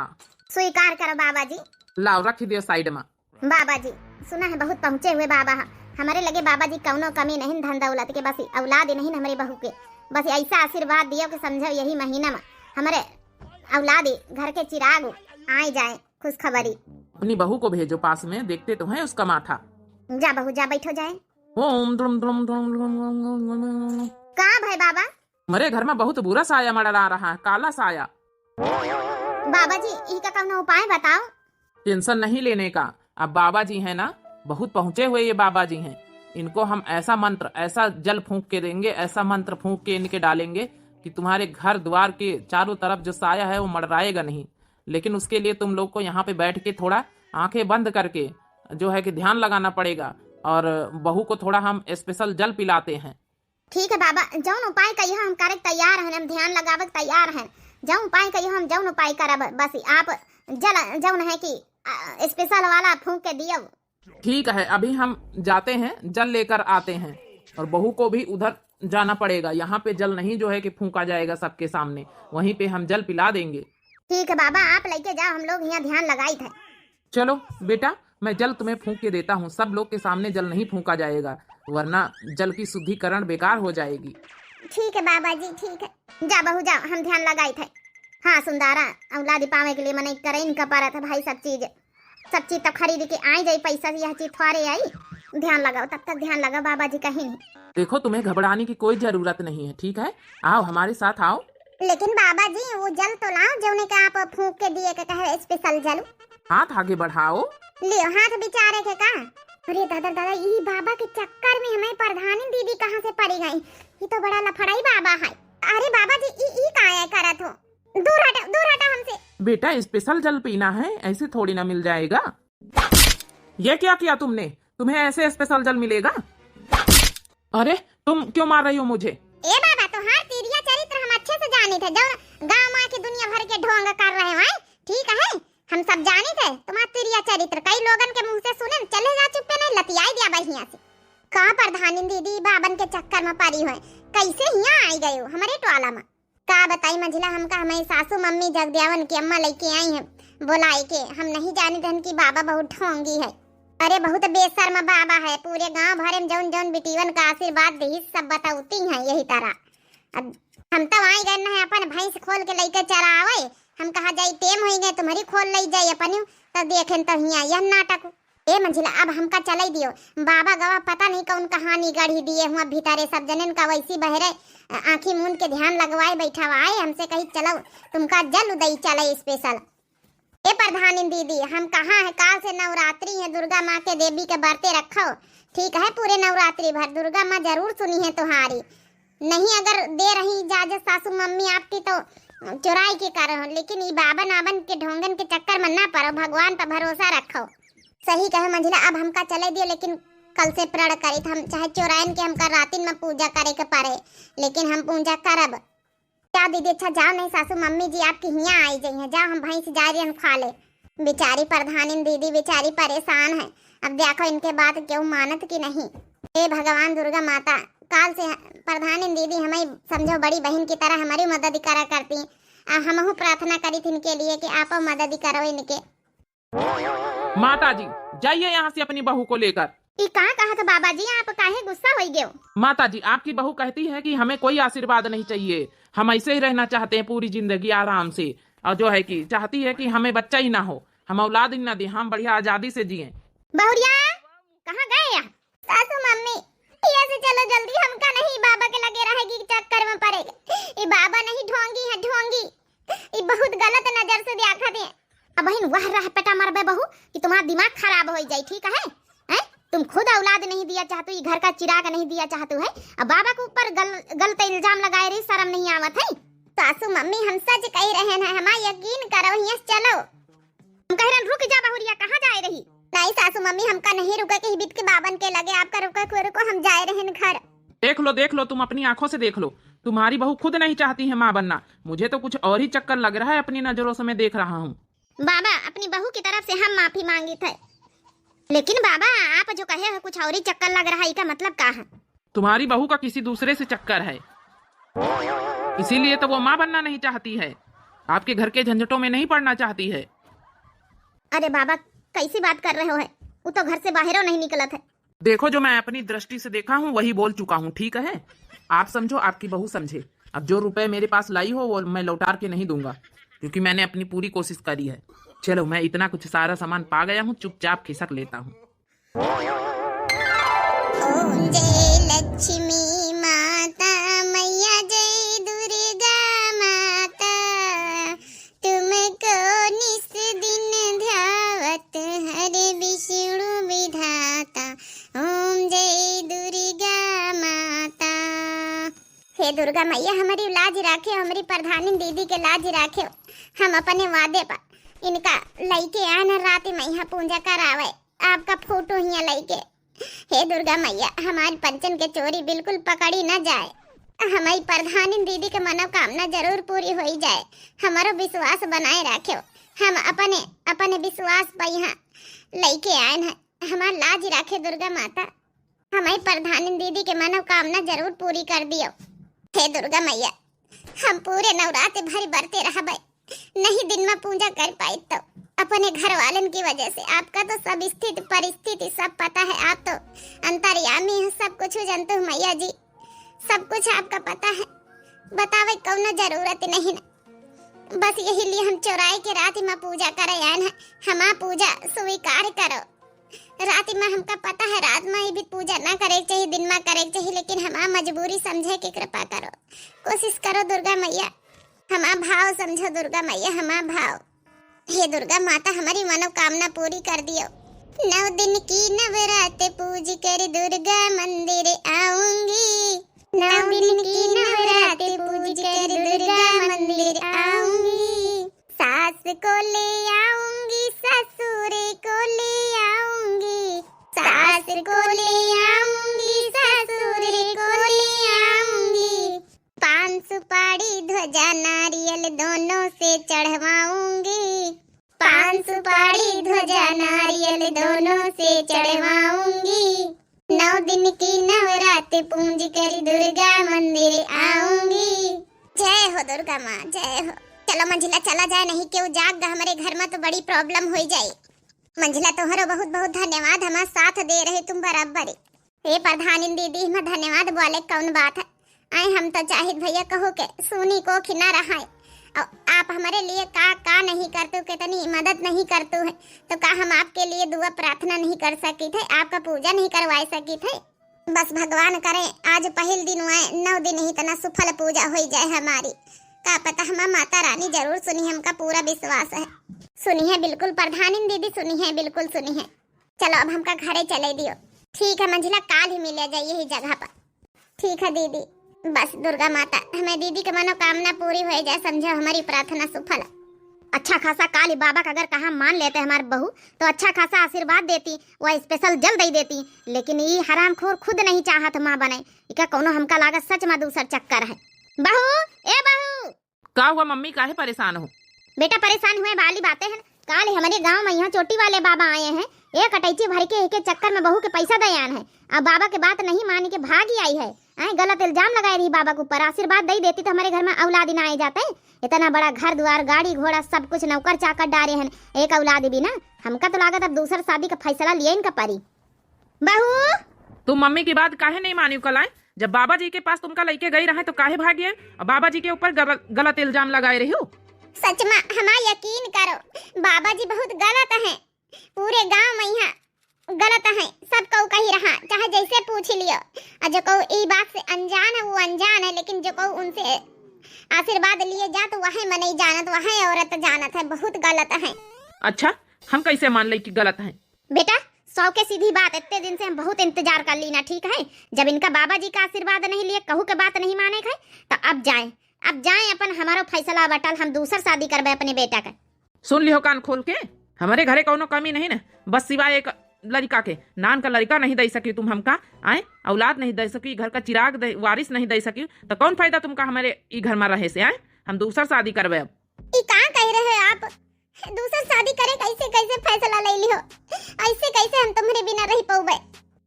स्वीकार करो बाबा जी। लाओ, रख दियो side में। बाबा जी, सुना है बहुत पहुँचे हुए बाबा है। हमरे लगे बाबा जी कौनो कमी नहीं, धन दौलत के, बस औलाद नहीं हमरे बहू के। बस ऐसा आशीर्वाद दियो कि समझो यही महीना में हमरे औलादी घर के चिराग आए जाए, खुशखबरी। अपनी बहू को भेजो पास में, देखते तो हैं उसका माथा। जा बहू जा, बैठो जाए। ओम द्रुम द्रुम द्रुम द्रुम द्रुम द्रुम द्रुम। का भाई बाबा? हमारे घर में बहुत बुरा साया मंडरा रहा है, काला साया। बाबा जी, ई का कौनो उपाय बताओ। Tension नहीं लेने का। अब बाबा जी हैं ना, बहुत पहुँचे हुए ये बाबा जी हैं। इनको हम ऐसा मंत्र, ऐसा जल फूंक के देंगे, ऐसा मंत्र फूंक के इनके डालेंगे कि तुम्हारे घर द्वार के चारों तरफ जो साया है वो मंडराएगा नहीं। लेकिन उसके लिए तुम लोग को यहाँ पे बैठ के थोड़ा आंखें बंद करके जो है कि ध्यान लगाना पड़ेगा और बहू को थोड़ा हम special जल पिलाते हैं। ठीक है बाबा, जौन उपाय कहियो हम करे के तैयार हैं, हम ध्यान लगावे के तैयार हैं। जौन उपाय कहियो हम जौन उपाय करब, बस आप जल जौन है कि, आ, special वाला फूंक के दियो। ठीक है, अभी हम जाते हैं, जल लेकर आते हैं। और बहू को भी उधर जाना पड़ेगा, यहाँ पे जल नहीं जो है कि फूंका जाएगा सबके सामने, वहीं पे हम जल पिला देंगे। ठीक है बाबा, आप लेके जाओ, हम लोग यहाँ ध्यान लगाई थे। चलो बेटा, मैं जल तुम्हें फूंक के देता हूँ, सब लोग के सामने जल नहीं फूंका जाएगा, वरना जल की शुद्धिकरण बेकार हो जाएगी। ठीक है बाबा जी, ठीक है। जा बहू जा, हम ध्यान लगाई थे। हाँ सुंदारा, औलादी पावे के लिए मनई करे इनका परत है भाई, सब चीज, सब चीज तो खरीद के आई जाई, पैसा से यह चीज थोड़े आई। ध्यान लगाओ, तब तक ध्यान लगाओ, बाबा जी कहीं नहीं। देखो, तुम्हें घबराने की कोई जरूरत नहीं है, ठीक है? आओ, हमारे साथ आओ। लेकिन बाबा जी, वो जल तो लाओ, जौने के आप फूंक के दिए के कहे, special जल। हाथ आगे बढ़ाओ। लियो, हाथ बिचारे के का? अरे दादा, दादा, ई बाबा के चक्कर में हमें प्रधानी दीदी कहाँ से पड़ी गई? ये तो बड़ा लफड़ाई बाबा है। अरे बाबा जी, ई, ई काहे करत हो? दूर हटो, दूर हटो हमसे। बेटा, special जल पीना है, ऐसे थोड़ी ना मिल जाएगा। ये क्या किया तुमने? तुम्हें ऐसे special जल मिलेगा? अरे, तुम क्यों मार रही हो मुझे? ए बाबा, तोहार तिरिया चरित्र हम अच्छे से जानी थे, जौन गाँव में के दुनिया भर के ढोंग कर रहे हो, हैं? ठीक है, हम सब जानी थे तुम्हार तिरिया चरित्र, कई लोगन के मुंह से सुने, चले जा चुप्पे नहीं, लतियाई दिया बढ़िया से। का प्रधानी दीदी बाबन के चक्कर में पड़ी हो, कैसे हियाँ आई गयो हमरे टोला में? का बताई मंझिला, हमका हमारी सासू मम्मी जगद्यावन की अम्मा लेके आई हैं बोलाए के। हम नहीं जानी रहन कि बाबा बहुत ढोंगी है। अरे बहुत बेशर्म बाबा है, पूरे गांव भरे में जौन जौन बिटिवन का आशीर्वाद दी सब बतौती हैं यही तरह। अब हम तो आई गए ना अपन भैंस खोल के लेके चरावे, हम कहा जाई टेम होई गए तुम्हारी खोल ले जाई अपनी, तो देखें तो हिया यह नाटक। ए मंझिला, अब हमका चलई दियो। बाबा गवा पता नहीं कौन कहानी गढ़ी दिए हुआ भीतरे, सब जनन का वैसी बहरे, अ, आँखी मूंद के ध्यान लगवाए बैठा हुआ है। हमसे कही चलो, तुमका जल उदई चले special। ए प्रधानी दीदी, हम कहाँ है, काल से नवरात्रि है, दुर्गा माँ के देवी के बरते रखो, ठीक है? पूरे नवरात्रि भर दुर्गा माँ जरूर सुनी है तुम्हारी। नहीं अगर दे रही इजाजत सासू मम्मी आपकी तो चुराई के करो, लेकिन ई बाबन आबन के ढोंगन के चक्कर में ना पड़ो, भगवान पर भरोसा रखो। सही कहे मंझिला, अब हमका चले दियो, लेकिन कल से प्रण करित हम चाहे चोराइन के हमका रातिन में पूजा करे के पड़े, लेकिन हम पूजा करब। क्या दीदी, अच्छा जाओ, नहीं सासू मम्मी जी आपकी हियाँ आई जाई हैं, जाओ हम भैंस जा रही हम खा ले। बेचारी प्रधानिन दीदी बेचारी परेशान है, अब देखो इनके बात क्यों मानत की नहीं। हे भगवान दुर्गा माता, काल से प्रधानिन दीदी हमें समझो बड़ी बहन की तरह हमारी मदद करा करती, आ हमहू प्रार्थना करी थी इनके लिए कि आप मदद करो इनके। माता जी, जाइए यहाँ से अपनी बहू को लेकर। ई का कहत बाबा जी, आप काहे गुस्सा होई गयो? माता जी, आपकी बहू कहती है कि हमें कोई आशीर्वाद नहीं चाहिए, हम ऐसे ही रहना चाहते हैं पूरी जिंदगी आराम से, और जो है कि चाहती है कि हमें बच्चा ही ना हो, हम औलाद ही ना दे, हम बढ़िया आजादी से जिए। बहुरिया, कहाँ गए या? सासू मम्मी, ये से चलो जल्दी, हमका नहीं बाबा के लगे रहेगी चक्कर में पड़ेगा। ये बाबा नहीं, ढोंगी है, ढोंगी। ई बहुत गलत नजर से देखत है। अब बहिन, वह रह पेटा मरबे बहू कि तुम्हारा दिमाग खराब हो जाई, ठीक है? हैं? तुम खुद औलाद नहीं दिया चाहतू, ई घर का चिराग नहीं दिया चाहतू है, अब बाबा के ऊपर गल-, गलत इल्जाम लगाए रही, शर्म नहीं आवत है? सासू मम्मी, हम सच कह रहे हैं, हमारा यकीन करो, यहाँ से चलो। हम कह रहे हैं, रुक जा बहुरिया, कहाँ जाए रही? नहीं सासू मम्मी, हमका नहीं रुके के हिबित के बाबन के लगे, आपका रुके को रुको, हम जाए रहे हैं घर। देख लो, देख लो, तुम अपनी आंखों से देख लो, तुम्हारी बहू खुद नहीं चाहती है माँ बनना। मुझे तो कुछ और ही चक्कर लग रहा है, अपनी नजरों से मैं देख रहा हूँ। बाबा, अपनी बहू की तरफ से हम माफी मांगी थे, लेकिन बाबा, आप जो कहे हो कुछ और ही चक्कर लग रहा है, इसका मतलब का है? तुम्हारी बहू का किसी दूसरे से चक्कर है, इसीलिए तो वो माँ बनना नहीं चाहती है, आपके घर के झंझटों में नहीं पड़ना चाहती है। अरे बाबा, कैसी बात कर रहे हो है? वो तो घर से बाहरों नहीं निकलत है। देखो, जो मैं अपनी दृष्टि से देखा हूँ, वही बोल चुका हूँ, ठीक है? आप समझो, आपकी बहू समझे। अब जो रुपए मेरे पास लाई हो, वो मैं लौटार के नहीं दूंगा, क्योंकि मैंने अपनी पूरी कोशिश करी है। चलो, मैं इतना कुछ सारा सामान पा गया हूँ, चुपचाप खिसक लेता हूँ। ओम जय लक्ष्मी माता मैया, जय दुर्गा माता, तुमको निस दिन ध्यावत हरे विष्णु विधाता। ओम जय दुर्गा माता। हे दुर्गा मैया, हमारी लाज राखे, हमारी प्रधानी दीदी के लाज राखे। हम अपने वादे पर इनका लइके आना रात में यहाँ पूजा करावे, आपका फोटो हियाँ लइके। हे दुर्गा मैया, हमारी पंचन के चोरी बिल्कुल पकड़ी न जाए, हमारी प्रधानी दीदी के मनोकामना जरूर पूरी होई जाए, हमारो विश्वास बनाए राख्यो। हम अपने, अपने विश्वास पर यहाँ लइके आए हैं, हमार लाज राखे दुर्गा माता, हमारी प्रधानी दीदी के मनोकामना जरूर पूरी कर दियो। हे दुर्गा मैया, हम पूरे नवरात्र भर बरते रहबे, नहीं दिन में पूजा कर पाई तो अपने घर वालन की वजह से। आपका तो सब स्थिति परिस्थिति सब पता है, आप तो अंतर्यामी हो, सब कुछ जानते हो मैया जी, सब कुछ आपका पता है, बतावे कौनो जरूरत नहीं ना। बस यही लिए हम चौराहे के रात में पूजा करे आए हैं, हमार पूजा स्वीकार करो। रात में हमका पता है, रात में भी पूजा ना करे के चाहिए, दिन में करे के चाहिए, लेकिन हमार मजबूरी समझे के कृपा करो, कोशिश करो दुर्गा मैया, हमार भाव समझो दुर्गा मैया, हमार भाव। हे दुर्गा माता, हमारी मनोकामना पूरी कर दियो। नौ दिन की नवरात पूज कर दुर्गा मंदिर आऊंगी। नौ दिन की नवरात पूज कर दुर्गा मंदिर आऊंगी। सास को ले आऊंगी, ससुर को ले आऊंगी। सास को ले आऊंगी, ससुर को ले आऊंगी। पान सुपारी ध्वजा नारियल दोनों से चढ़वाऊंगी। पान सुपारी ध्वजा नारियल दोनों से चढ़वाऊंगी। नौ दिन की नवरात पूज कर दुर्गा मंदिर आऊंगी। जय हो दुर्गा माँ, जय हो। चलो मंझिला चला जाए, नहीं केहू जाग गा, हमरे घर में तो बड़ी problem होई जाई। मंझिला तोहरो बहुत बहुत धन्यवाद, हमार साथ दे रहे तुम बराबर। हे प्रधानिन दीदी, इमा धन्यवाद बोले कौन बात है? आए हम तो चाहित भैया कहो के सुनी को खिना रहा है। और आप हमारे लिए का का नहीं करते हो, कितनी मदद नहीं करते हो, तो का हम आपके लिए दुआ प्रार्थना नहीं कर सकी थे, आपका पूजा नहीं करवा सकी थे? बस भगवान करे आज पहिल दिन हुआ है, नौ दिन ही इतना सुफल पूजा होई जाए हमारी। का पता हमार माता रानी जरूर सुनी, हमका पूरा विश्वास है। सुनी है बिल्कुल प्रधानिन दीदी, सुनी है, बिल्कुल सुनी है। चलो अब हमका घरे चले दियो। ठीक है मंझिला, काल ही मिले जाइए ही जगह पर। ठीक है दीदी। बस दुर्गा माता, हमें दीदी के मनोकामना पूरी हो जाए, समझो हमारी प्रार्थना सुफल। अच्छा खासा काल ही बाबा का अगर कहा मान लेते हमारे बहू, तो अच्छा खासा आशीर्वाद देती, वह special जल दे देती। लेकिन ई हरामखोर खुद नहीं चाहत माँ बने, इका कौनो हमका लागत सच में दूसर चक्कर है। बहू, ए बहू, का हुआ मम्मी, काहे परेशान हो? बेटा, परेशान हुए वाली बातें हैं। काल हमारे गांव में यहाँ चोटी वाले बाबा आए हैं, एक अटैची भर के एक चक्कर में बहू के पैसा दे आन है। अब बाबा के बात नहीं मान के भागी आई है। आए गलत इल्जाम लगाए रही बाबा के ऊपर, आशीर्वाद दे देती तो हमारे घर में औलाद ही ना आए जाते। इतना बड़ा घर द्वार, गाड़ी घोड़ा, सब कुछ नौकर चाकर डारे हैं, एक औलाद भी ना। हमका तो लागत अब दूसर शादी का फैसला लिए इनका परी। बहू, तुम मम्मी की बात काहे नहीं मानी कल आए? जब बाबा जी के पास तुमका लइके गई रहे तो काहे भागी है? और बाबा जी के ऊपर गलत, गलत इल्जाम लगाए रही हो। सच मा हमार यकीन करो, बाबा जी बहुत गलत हैं। पूरे गांव मा इहाँ गलत हैं, सब कऊ कही रहा, चाहे जैसे पूछ लियो। और जो कऊ ई बात से अनजान है वो अनजान है, लेकिन जो कऊ उनसे आशीर्वाद लिए जात वह मनई जानत, वह औरत जानत है, बहुत गलत हैं। अच्छा, हम कैसे मान ले कि गलत हैं? बेटा, सौ के सीधी बात, इतने दिन से हम बहुत इंतजार कर ली ना, ठीक है? जब इनका बाबा जी का आशीर्वाद नहीं लिए, कहू के बात नहीं माने के, तो अब जाएं, अब जाएं, अपन हमारो फैसला बटल, हम दूसर शादी करबे अपने बेटा के। सुन लिहो कान खोल के, हमरे घरे कौनो कमी नहीं ना, बस सिवाय एक लड़का के, नान का लड़का नहीं दे सकी तुम हमका, आए, औलाद नहीं दे सकी, घर का चिराग दे, वारिस नहीं दे सकी, तो कौन फायदा तुमका हमारे ई घर मा रहे से, आए? हम दूसर शादी करबे अब। ई का कह रहे हो आप? दूसर शादी करे कैसे, कैसे फैसला ले लिहो? ऐसे कैसे हम तुम्हरे बिना रह पउबे?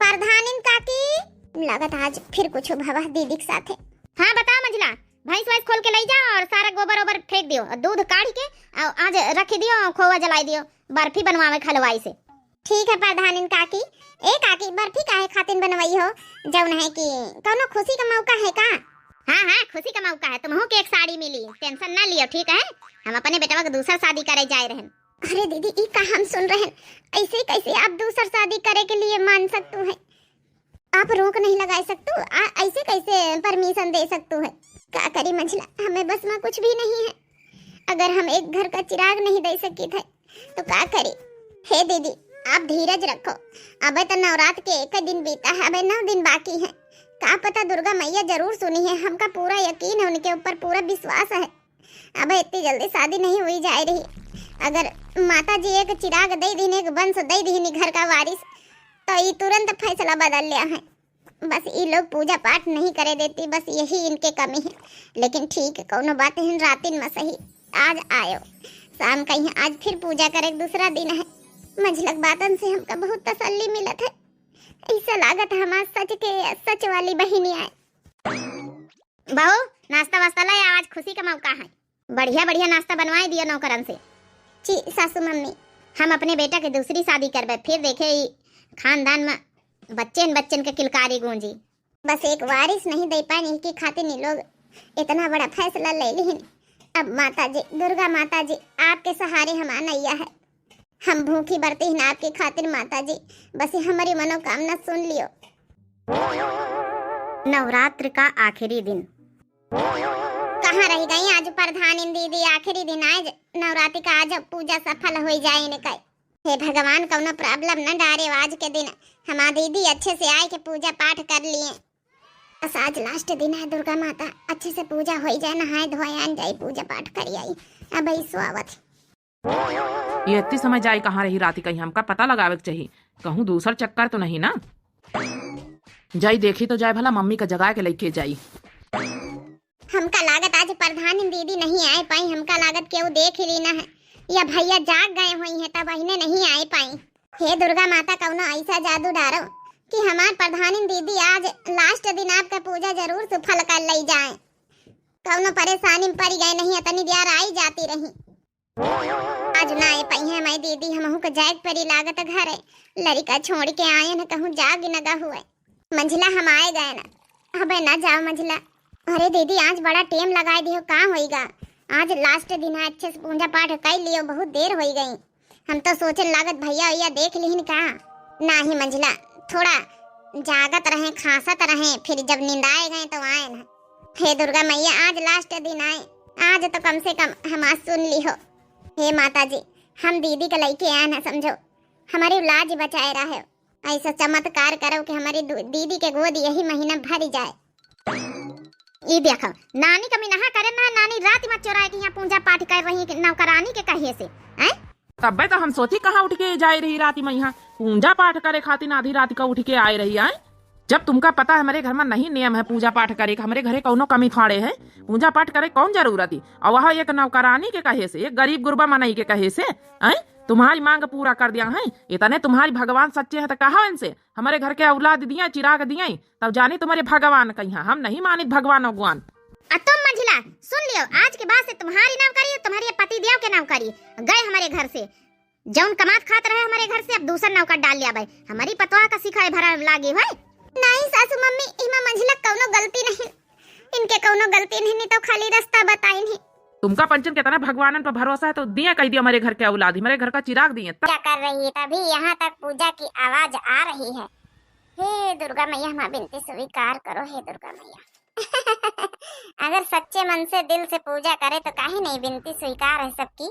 प्रधानिन काकी, लागत आज फिर कुछ भवा दीदी के साथे। हाँ, बताओ मंझला, भैंस वैंस खोल के ले जाओ और सारा गोबर ओबर फेंक दियो और दूध काढ़ के और आज रख दियो और खोवा जलाई दियो, बर्फी बनवावे हलवाई से। ठीक है प्रधानिन काकी। ए काकी, बर्फी काहे खातिन बनवाई हो? जौन है कि कौनो खुशी का मौका है का? हाँ, हाँ, खुशी का मौका है, तुमहू के एक साड़ी मिली, tension ना लियो, ठीक है? हम अपने बेटवा के दूसर शादी करे जाए रहन। अरे दीदी, ई का हम सुन रहन? ऐसे कैसे आप दूसर शादी करे के लिए मान सकतू है? आप रोक नहीं लगा सकतू? आ, ऐसे कैसे permission दे सकतू है? का करी मंझला, हमें बस मा कुछ भी नहीं है। अगर हम एक घर का चिराग नहीं दे सकी थे, तो का करी? हे दीदी, आप धीरज रखो, अबे तो नवरात के एक दिन बीता है, अबे नौ दिन बाकी है। का पता दुर्गा मैया जरूर सुनी है, हमका पूरा यकीन है, उनके ऊपर पूरा विश्वास है। अबे इतनी जल्दी शादी नहीं हुई जाए रही। अगर माता जी एक चिराग दे दीन, एक वंश दे दीन घर का वारिस, तो ई तुरंत फैसला बदल लिया है। बस ई लोग पूजा पाठ नहीं करे देती, बस यही इनके कमी है। लेकिन ठीक, कौनो बात नहीं, रातिन मा सही, आज आयो, शाम का यहाँ आज फिर पूजा करे, दूसरा दिन है। मंझलक बातन से हमका बहुत तसल्ली मिलत है। ऐसा लागत हमार सच के, सच वाली बहिनी आए। बहू, नाश्ता वास्ता लाए, आज खुशी का मौका है, बढ़िया बढ़िया नाश्ता बनवाए दियो नौकरन से। जी सासू मम्मी। हम अपने बेटा के दूसरी शादी करबे, फिर देखे ई खानदान मा बच्चन बच्चन के किलकारी गूंजी। बस एक वारिस नहीं दे पाए, इनकी खातिर ई लोग इतना बड़ा फैसला ले लिहिन। अब माता जी, दुर्गा माता जी, आपके सहारे हमार नैया है। हम भूखी बरती ही ना आपकी खातिर माता जी, बस ये हमारी मनोकामना सुन लियो। नवरात्र का आखिरी दिन। कहाँ रह गई आज प्रधानिन दीदी? आखिरी दिन आज नवरात्रि का, आज पूजा सफल हो जाए इनके। हे भगवान, कौनो problem न डारे आज के दिन, हमार दीदी अच्छे से आए के पूजा पाठ कर लिए। बस आज last दिन है दुर्गा माता, अच्छे से पूजा हो जाए, नहाए धोए आन जाई, पूजा पाठ कर आई। अब ई सोवत। ये इतनी समय जाई कहाँ रही राती कहीं, हमका पता लगावे के चाही, कहूँ दूसर चक्कर तो नहीं ना। जाई देखी तो जाए भला, मम्मी का जगाए के लेके जाई। हमका लागत आज प्रधान दीदी नहीं आए पाई, हमका लागत केहू देख ही ली ना है, या भैया जाग गए हुई हैं तब अहिने नहीं आए पाई। हे दुर्गा माता, कौनो ऐसा जादू डारो कि हमार प्रधान दीदी आज last दिन आपका पूजा जरूर सफल कर ले जाए। कौनो परेशानी में पड़ गए नहीं, इतनी देर आई जाती रही। आज ना आए पाई है हमारी दीदी, हमहू के जाए के परी लागत घरे। लड़का छोड़ के आए न कहूँ जाग न गा हुए। मंझला हम आए गए ना, अबे ना जाओ मंझला। अरे दीदी, आज बड़ा टेम लगाए दियो, का होइगा? आज last दिन है, अच्छे से पूजा पाठ कर लियो, बहुत देर होई गई। हम तो सोचन लागत भैया वैया देख लिहिन का। नाही मंझला, थोड़ा जागत रहे, खांसत रहे, फिर जब निंदाए गए तो आए ना। हे दुर्गा मैया, आज last दिन आए, आज तो कम से कम हमार सुन लिहो। हे माता जी, हम दीदी के लइके आए ना समझो, हमारी लाज बचाए रहे। ऐसा चमत्कार करो कि हमारी दू-, दीदी के गोद यही महीना भर जाए। ई देखो, नानी कमी नहा करे ना, नानी रात में चोराए के यहाँ पूजा पाठ कर रही है नौकरानी के कहे से, हैं? तब्बे तो हम सोची कहाँ उठ के जाए रही रात में यहाँ पूजा पाठ करे खातिर आधी रात का उठ के आए रही, हैं? जब तुमका पता है हमारे घर में नहीं नियम है पूजा पाठ करे का, हमारे घरे कौनो कमी थोड़े है, पूजा पाठ करे कौन जरूरत है? और वह एक नौकरानी के कहे से, एक गरीब गुरबा मनई के कहे से, हैं? तुम्हारी मांग पूरा कर दिया है, इतने तुम्हारी भगवान सच्चे हैं तो कहा इनसे, हमारे घर के औलाद दिए, चिराग दिए, तब जानी तुम्हारे भगवान कहिया। हम नहीं मानित भगवान उगवान। आ तुम मंझला, सुन लियो, आज के बाद से तुम्हारी नौकरी, तुम्हारे पति देव के नौकरी गए हमारे घर से। जौन कमात खात रहे हमरे घर से, अब दूसर नौकर डाल लिया भाई। हमरी पतोह का सिखाए भरा लागी भाई। नहीं सासू मम्मी, इमा मंझिला कौनो गलती नहीं, इनके कौनो गलती नहीं, नहीं तो खाली रास्ता बताई नहीं। तुमका पंचन के तरह भगवानन पर भरोसा है तो दिए कह दियो हमरे घर के औलाद, हमरे घर का चिराग दिए। क्या कर रही है? तभी यहाँ तक पूजा की आवाज आ रही है। हे दुर्गा मैया, हमार बिनती स्वीकार करो, हे दुर्गा मैया। अगर सच्चे मन से, दिल से पूजा करे तो काहे नहीं बिनती स्वीकार है सबकी।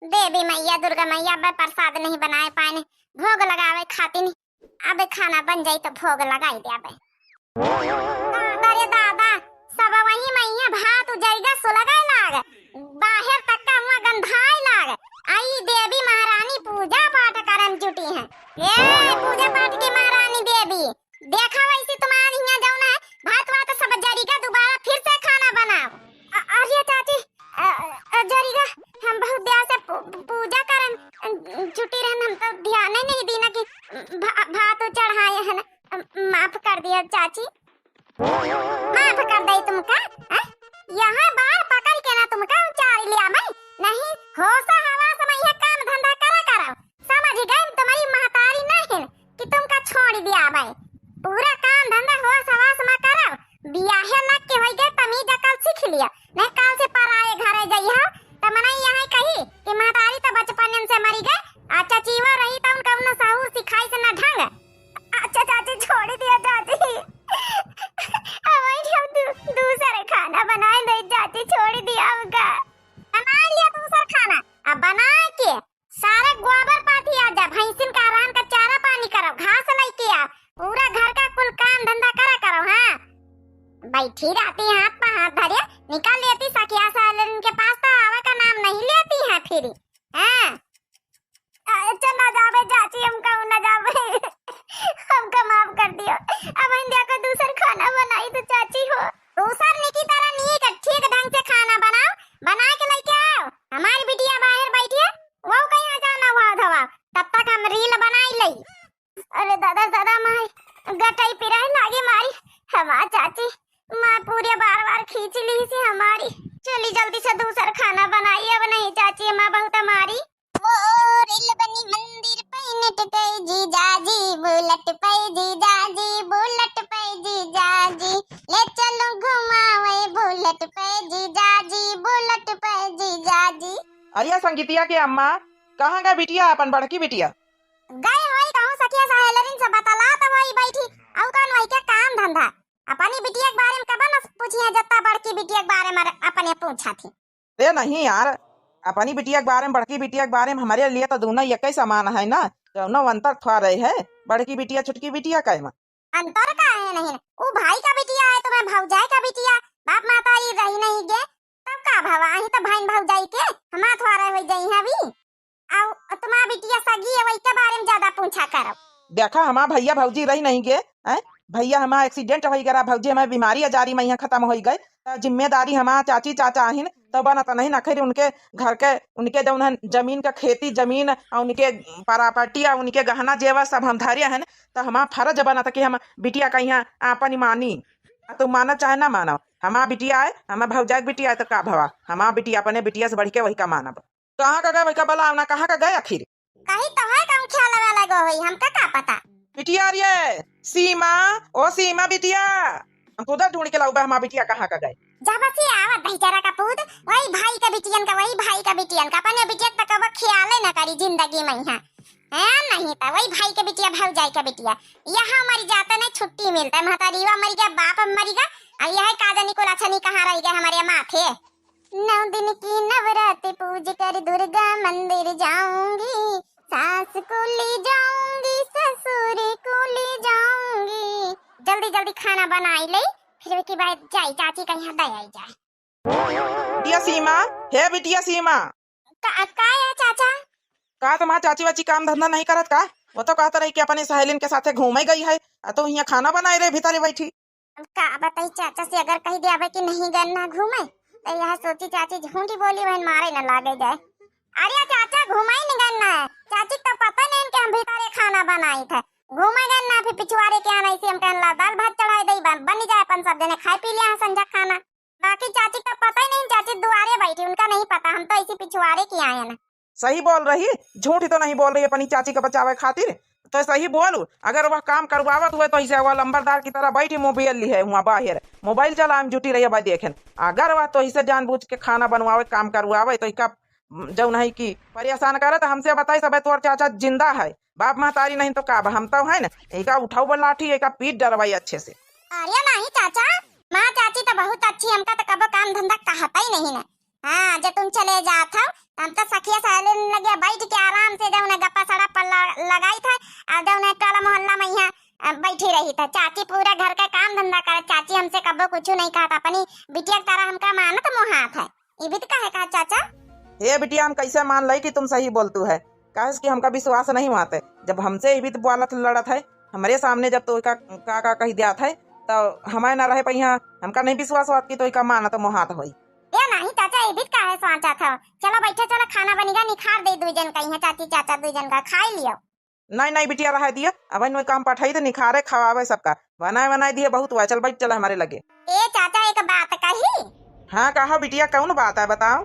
देवी मैया, दुर्गा मैया, अब प्रसाद नहीं बनाए पाए, भोग लगावे खातिर। अब खाना बन जाई तो भोग लगाई दे। अब दादा रे दादा, सब वही मैया भात उजैगा सुलगाए लाग, बाहर तक का हुआ गंधाए लाग। आई देवी महारानी पूजा पाठ करन जुटी हैं। ए पूजा पाठ की महारानी देवी, देखा वैसे तुम्हारे यहाँ जौन है, भात वात सब जरिगा, दोबारा फिर से खाना बनाओ। अ-, अरे चाची, अ, अ, जरिगा, हम बहुत देर से पू-, पूजा करन, अ, छुट्टी रहन, हम तो ध्यान ही नहीं दीना कि भा-, भात चढ़ाए हैं ना। अ, माफ कर दिया चाची। माफ कर दे तुमका, हैं? यहाँ बार पकड़ के ना तुमका उचार लिया मैं। नहीं, होश हवास में यह काम धंधा करा करो। समझ गए, तुम्हारी महतारी नहीं कि तुमका छोड़ दिया भाई। पूरा काम धंधा होश हवास में करो। बियाहे लग के होई गए, तमीज अकल सीख लिया, नहीं काल से पराए घरे जइहो त मनई यहाँ कही कि महतारी त बचपन से मरी गए, आ चचीवा रही त उनका उन्हें सहूर सिखाई से न ढंग। अच्छा चाची, छोड़ दिया चाची। अब वही हम दू-, दूसरे खाना बनाए दे चाची, छोड़ दिया उनका। बना लिया दूसरा खाना, अब बना के सारे गोबर पाथी आ जा, भैंसिन का अरान का चारा पानी करब, घास लइके आ, पूरा घर का कुल काम धंधा करा करब। हाँ, बैठी रहती हाथ पे हाथ धरे, निकाल लेती सखिया सालन के पास तो आवे का नाम नहीं लेती है फिर। हाँ, अच्छा ना जावे चाची, हम कहूँ ना जावे, हमका माफ कर दियो। अब हम जाकर दूसर खाना बनाई तो चाची हो, दूसर निकी तरह नीक ठीक ढंग से खाना बनाओ, बना के लेके आओ। हमारी बिटिया बाहर बैठी है, वो कहीं आ जाना हुआ धवा, तब तक हम रील बनाई लई। अरे दादा, दादा, माई गटई पिराए लागे मारी, हमार चाची, माँ पूरे बार बार खींच ली सी हमारी। चली जल्दी से दूसर खाना बनाई, अब नहीं चाची, माँ बहुत मारी। वो रेल बनी मंदिर पे नट गई जीजाजी, बुलेट पे जीजाजी, बुलेट पे जीजाजी, ले चलो घुमावे बुलेट पे जीजाजी, बुलेट पे जीजाजी। अरे संगीतिया के अम्मा, कहाँ गए बिटिया, अपन बड़की बिटिया? गए होई कहूँ सखिया सहेलरिन से बतलात होई बैठी, अउ कौन वही के काम धंधा। अपनी बिटिया के बारे में कबा न पूछी है, जत्ता बड़की बिटिया के बारे में अपने पूछा थी। अरे नहीं यार, अपनी बिटिया के बारे में, बड़की बिटिया के बारे में हमरे लिए तो दोनों एक ही समान है ना, कौनो अंतर थोड़ा रहे है बड़की बिटिया छुटकी बिटिया का में। अंतर का है नहीं, उ भाई का बिटिया है, तुम्हें भौजाई का बिटिया, बाप महतारी रही नहीं गे, तब का भवा, अही तो भाई भौजाई के हमार थोड़ा रहे हो जाई है अभी। अउ तुम्हार बिटिया सगी है, वही के बारे में ज्यादा पूछा करब। देखा, हमार भैया भौजी रही नहीं गे, हैं? भैया हमार accident होई गरा, भौजी हमार बीमारी आजारी में यहाँ खत्म होई गए। त जिम्मेदारी हमार चाची चाचा आहिन, तो बनत नहीं न, आखिर उनके घर के, उनके जौन है जमीन का खेती जमीन और उनके property और उनके गहना जेवर सब हम धरे हैं, तो हमार फर्ज बनत कि हम बिटिया का यहाँ आपन मानी। आ तू मानो चाहे ना मानो, हमार बिटिया है, हमार भौजाई के बिटिया है, तो का भवा, हमार बिटिया अपने बिटिया से बढ़ के वही का मानब। कहाँ का गए वही का बोला ना, कहाँ का गए आखिर? कहीं तो है, कौन ख्याल वाला गो होई, हमका का पता। बिटिया रे, सीमा, ओ सीमा बिटिया, हम तो उधर ढूंढ के लाऊबा, हमार बिटिया कहाँ का गए? जब से आवत दही जरा का पूत, वही भाई का बिटियन का, वही भाई का बिटियन का, अपने बिटियन तक अब ख्याल न करी जिंदगी में यहाँ। हैं, नहीं तो वही भाई के बिटिया, भौजाई के बिटिया, यहाँ मर जाते नहीं, छुट्टी मिलता है, महतारीवा मर गया, बाप मर गया, और यह का जानी कुल अच्छा नहीं कहाँ रह गया हमारे माथे। नौ दिन की नवरात्रि पूज कर दुर्गा मंदिर जाऊंगी, सास को ले जाऊंगी, ससुर को ले जाऊंगी। जल्दी जल्दी खाना बनाई ले, फिर के बाद जाई चाची का यहाँ दे आई जाए। बिटिया सीमा, हे बिटिया सीमा। का, का है चाचा? का तुम्हार चाची वाची काम धंधा नहीं करत का? वो तो कहत रही कि अपनी सहेलिन के साथे घूमे गई है, आ तू यहाँ खाना बनाए रहे भीतरे बैठी। अब का बताई चाचा से, अगर कह दिया कि नहीं गए ना घूमे, तो यह सोची चाची झूठी बोली, वहन मारे न लागे जाए। अरे चाचा, घूमे नहीं गए ना, चाची तो पता नहीं कि हम भीतरे खाना बनाई थे, घूमे गए ना, फिर पिछुआरे के आना इसे हम कहन ला दाल भात चढ़ाई दई, बन, बन जाए, अपन सब जने खाए पी लिया संझा खाना। बाकी चाची का पता ही नहीं, चाची दुआरे बैठी, उनका नहीं पता, हम तो इसी पिछुआरे की आए ना। सही बोल रही, झूठ तो नहीं बोल रही अपनी चाची का बचावे खातिर। तो सही बोलू, अगर वह काम करवावत हुए तो इसे वह लंबरदार की तरह बैठी मोबाइल लिहे हुआ बाहर, मोबाइल चलावे में जुटी रही। भाई देखें, अगर वह तो इसे जानबूझ के खाना बनवावे, काम करवावे तो इका जौन है कि परेशान करे तो हमसे बताई, सब तोर चाचा जिंदा है, बाप महतारी नहीं तो का बा, हम तो है ना, इका उठाऊ बा लाठी, इका पीट डरवाई अच्छे से। अरे नहीं चाचा, माँ चाची तो बहुत अच्छी, हमका तो कबो काम धंधा कहता ही नहीं ना। हाँ, जो तुम चले जात हो, हम तो सखिया सहेलियन लगे बैठ के आराम से जौन है गप्पा सड़क पर ल-, लगाई था, और जौन है टोला मोहल्ला में यहाँ, अ, बैठी रही था। चाची पूरा घर का काम धंधा करे, चाची हमसे कबो कुछ नहीं कहा था, अपनी बिटिया की तरह हमका मानत मोहात है। इबित काहे का चाचा? हे बिटिया, हम कैसे मान लई कि तुम सही बोलतू है? काहे कि हमका विश्वास नहीं होत है। जब हमसे इबित बोलत लड़त है, हमरे सामने जब तो का, का, का कही दियात है, तो हमारे ना रहे पहिया, हमका नहीं विश्वास होत कि तो का मानत मोहात होई। ए नहीं चाचा, इबित काहे सोचत हो? चलो बैठे, चलो खाना बनिगा, निखार दे दुई जन का, यहाँ चाची चाचा दुई जन का खाई लियो। नहीं, नहीं बिटिया, रहे दिया। अब इन्हें काम पठाई तो निखारे खवावे सबका। बनाए, बनाए दिए बहुत हुआ। चल बैठ, चल हमारे लगे। ए चाचा, एक बात कही? हाँ, कहो बिटिया, कौन बात है, बताओ।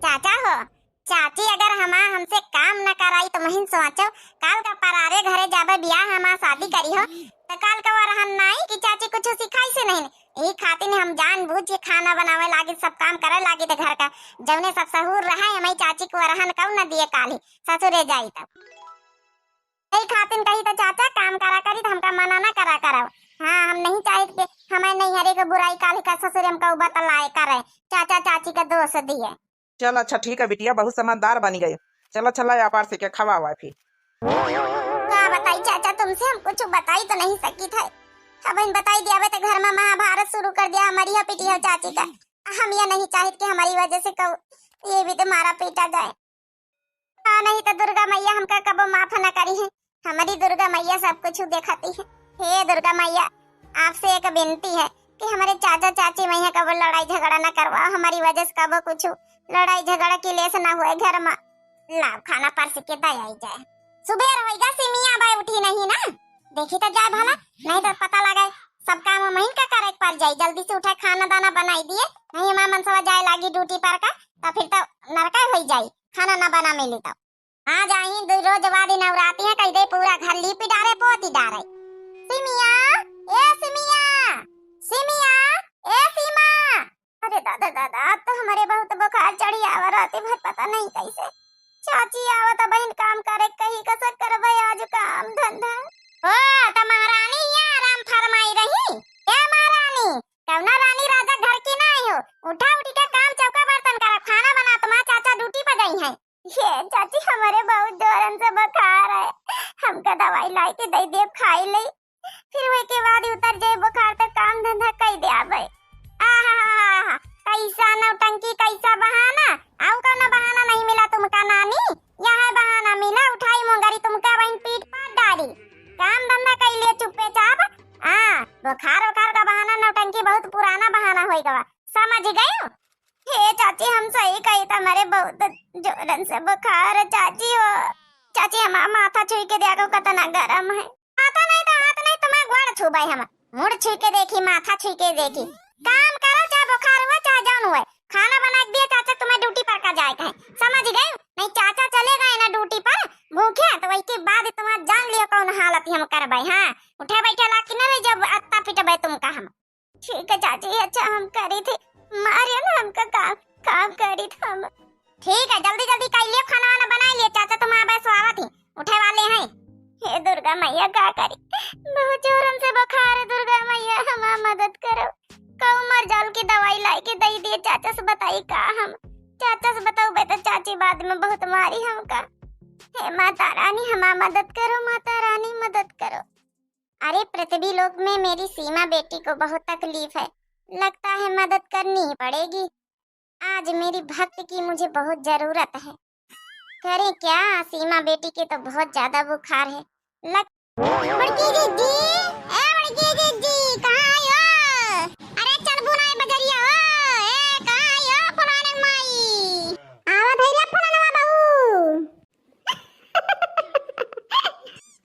चाचा हो, चाची अगर हमा, हमसे काम न कराई तो महीन सोचो, काल का परारे घरे जाबे, बियाह हमा शादी करी हो, तो काल का वरहन नाई कि चाची कुछ सिखाई से नहीं। यही खातिर हम जानबूझ के खाना बनावे लागी, सब काम करे लागी तो घर का, जौने सब सहूर रहे, हमारी चाची को वरहन कौन न दिए काली ससुरे जाई तब। यही खातिन कही तो चाचा काम करा करी तो हमका मना ना करा करो। हाँ, हम नहीं चाहित कि हमारे नैहरे के बुराई काल का ससुरे हमका उ बतलाए करे, चाचा चाची का दोष दिए। चल अच्छा ठीक है बिटिया, बहुत समझदार बनी गई। चलो चला व्यापार से के खवावा फिर। का बताई चाचा, तुमसे हम कुछ बताई तो नहीं सकी थे। अब इन बताई दिया तो घर में महाभारत शुरू कर दिया हमारी है पिटी हो चाची का। हम ये नहीं चाहित कि हमारी वजह से कहू ये भी तो मारा पीटा जाए। हाँ, नहीं तो दुर्गा मैया हमका कबो माफ न करी है। हमारी दुर्गा मैया सब कुछ देखती है। हे दुर्गा मैया, आपसे एक विनती है कि हमारे चाचा चाची मैया कबो लड़ाई झगड़ा न करवाओ, हमारी वजह से कबो कुछ लड़ाई झगड़ा की लेस न हुए घर में। लाओ खाना परस के दे आई जाए। सुबेर होइगा, सिमिया बाय उठी नहीं ना, देखी तो जाए भला, नहीं तो पता लगे सब काम महीन का करे के पड़ जाई। जल्दी से उठा खाना दाना बनाई दिए, नहीं हमार मनसवा जाए लागी ड्यूटी पर का, तो फिर तो नरका होई जाई, खाना ना बना मिली तो। आ जाई दो रोज वादी नवराती है, कह दे पूरा घर लीपी डारे, पोती डारे। सिमिया, ए सिमिया, सिमिया, ए सीमा। अरे दादा, दादा, अब तो हमारे बहुत बुखार चढ़ी आवा, राती भर पता नहीं कैसे। चाची आवत बहिन काम करे, कही कसक करबे आज काम धंधा। ओ, त महारानी यहाँ आराम फरमाई रही। ए महारानी, कौना रानी राजा घर की ना आई हो? उठा उठी के काम चौका बर्तन करा, खाना बना, तुम्हारा चाचा ड्यूटी पर गई हैं। ये चाची, हमारे बहुत जोरन से बुखार है, हमका दवाई लाई के दे दे, खाई ले, फिर वही के बाद उतर जाए बुखार, तो काम धंधा कई दे आवे। आहा, कैसा नौटंकी, कैसा बहाना, आऊ कौनो बहाना नहीं मिला तुमका नानी, यह बहाना मिला, उठाई मुंगरी तुमका बहन पीठ पर डारी, काम धंधा कई लिए चुप्पे चाप। हाँ, बुखार उखार का बहाना, नौटंकी बहुत पुराना बहाना होई गवा, समझ गयो? हे चाची, हम सही कही, तुम्हारे बहुत जोरन से बुखार है चाची हो। चाची, हमारा माथा छुई के देखो, कितना गरम है। माथा नहीं तो हाथ नहीं, तुम्हारा गोड़ छुबे हम। मुड़ छुई के देखी, माथा छुई के देखी। काम करो, चाहे बुखार हुए, चाहे जौन हुए। खाना बना के दिए चाचा, तुम्हें ड्यूटी पर का जाए के है, समझ गए? नहीं, चाचा चले गए ना ड्यूटी पर भूखे, तो वही के बाद तुम्हारा जान लियो कौन हालत हम करबे। हाँ, उठे बैठे ला कि नहीं, जब अत्ता पिटबे तुमका हम। ठीक है चाची, अच्छा हम करी थी, मारे ना हमका काम, काम करी थी हम। ठीक है, जल्दी जल्दी कर लियो, खाना वाना बना लियो, चाचा तुम आबे सो आवत ही, उठे वाले हैं। हे दुर्गा मैया, का करी, बहुत जोरन से बुखार है, दुर्गा मैया हमार मदद करो, कहू मर जाल की दवाई लाई के दे दिए, चाचा से बताई का हम, चाचा से बताऊ बे तो चाची बाद में बहुत मारी हमका। हे माता रानी, हमार मदद करो, माता रानी मदद करो। अरे, पृथ्वी लोक में मेरी सीमा बेटी को बहुत तकलीफ है, लगता है मदद करनी ही पड़ेगी। आज मेरी भक्त की मुझे बहुत जरूरत है। करें क्या, सीमा बेटी के तो बहुत ज्यादा बुखार है। लग- बड़की जीजी, ए बड़की जीजी, कहाँ आई हो? अरे चल बुनाए बजरिया हो, ए कहाँ आई हो फलाने माई? आवत है रे फलानवा बहू।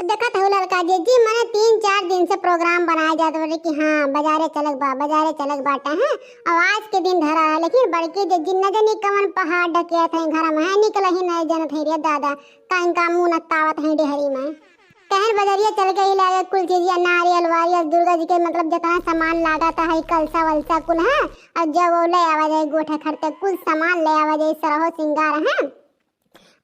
देखत हो लड़का, आ जिज्जी, मने तीन चार दिन से program बनाए जात बाटे कि हाँ, बजारे चलक बा, बजारे चलक बाटे, हैं? और आज के दिन धरा है, लेकिन बड़की जिज्जी न जानी कवन पहाड़ ढकेत है घर में, हैं? निकल ही नहीं जानत है रे दादा, का इनका मुंह नत्तावत है डेहरी में। कहन बजरिया चल गई, लागे कुल चीजिया, नारियल वारियल, दुर्गा जी के मतलब जितना सामान लागत है, कलसा वलसा कुल है, और जब वो ले आवा जाए गोठे खरते, कुल सामान ले आवा जाए, सरहो सिंगार है।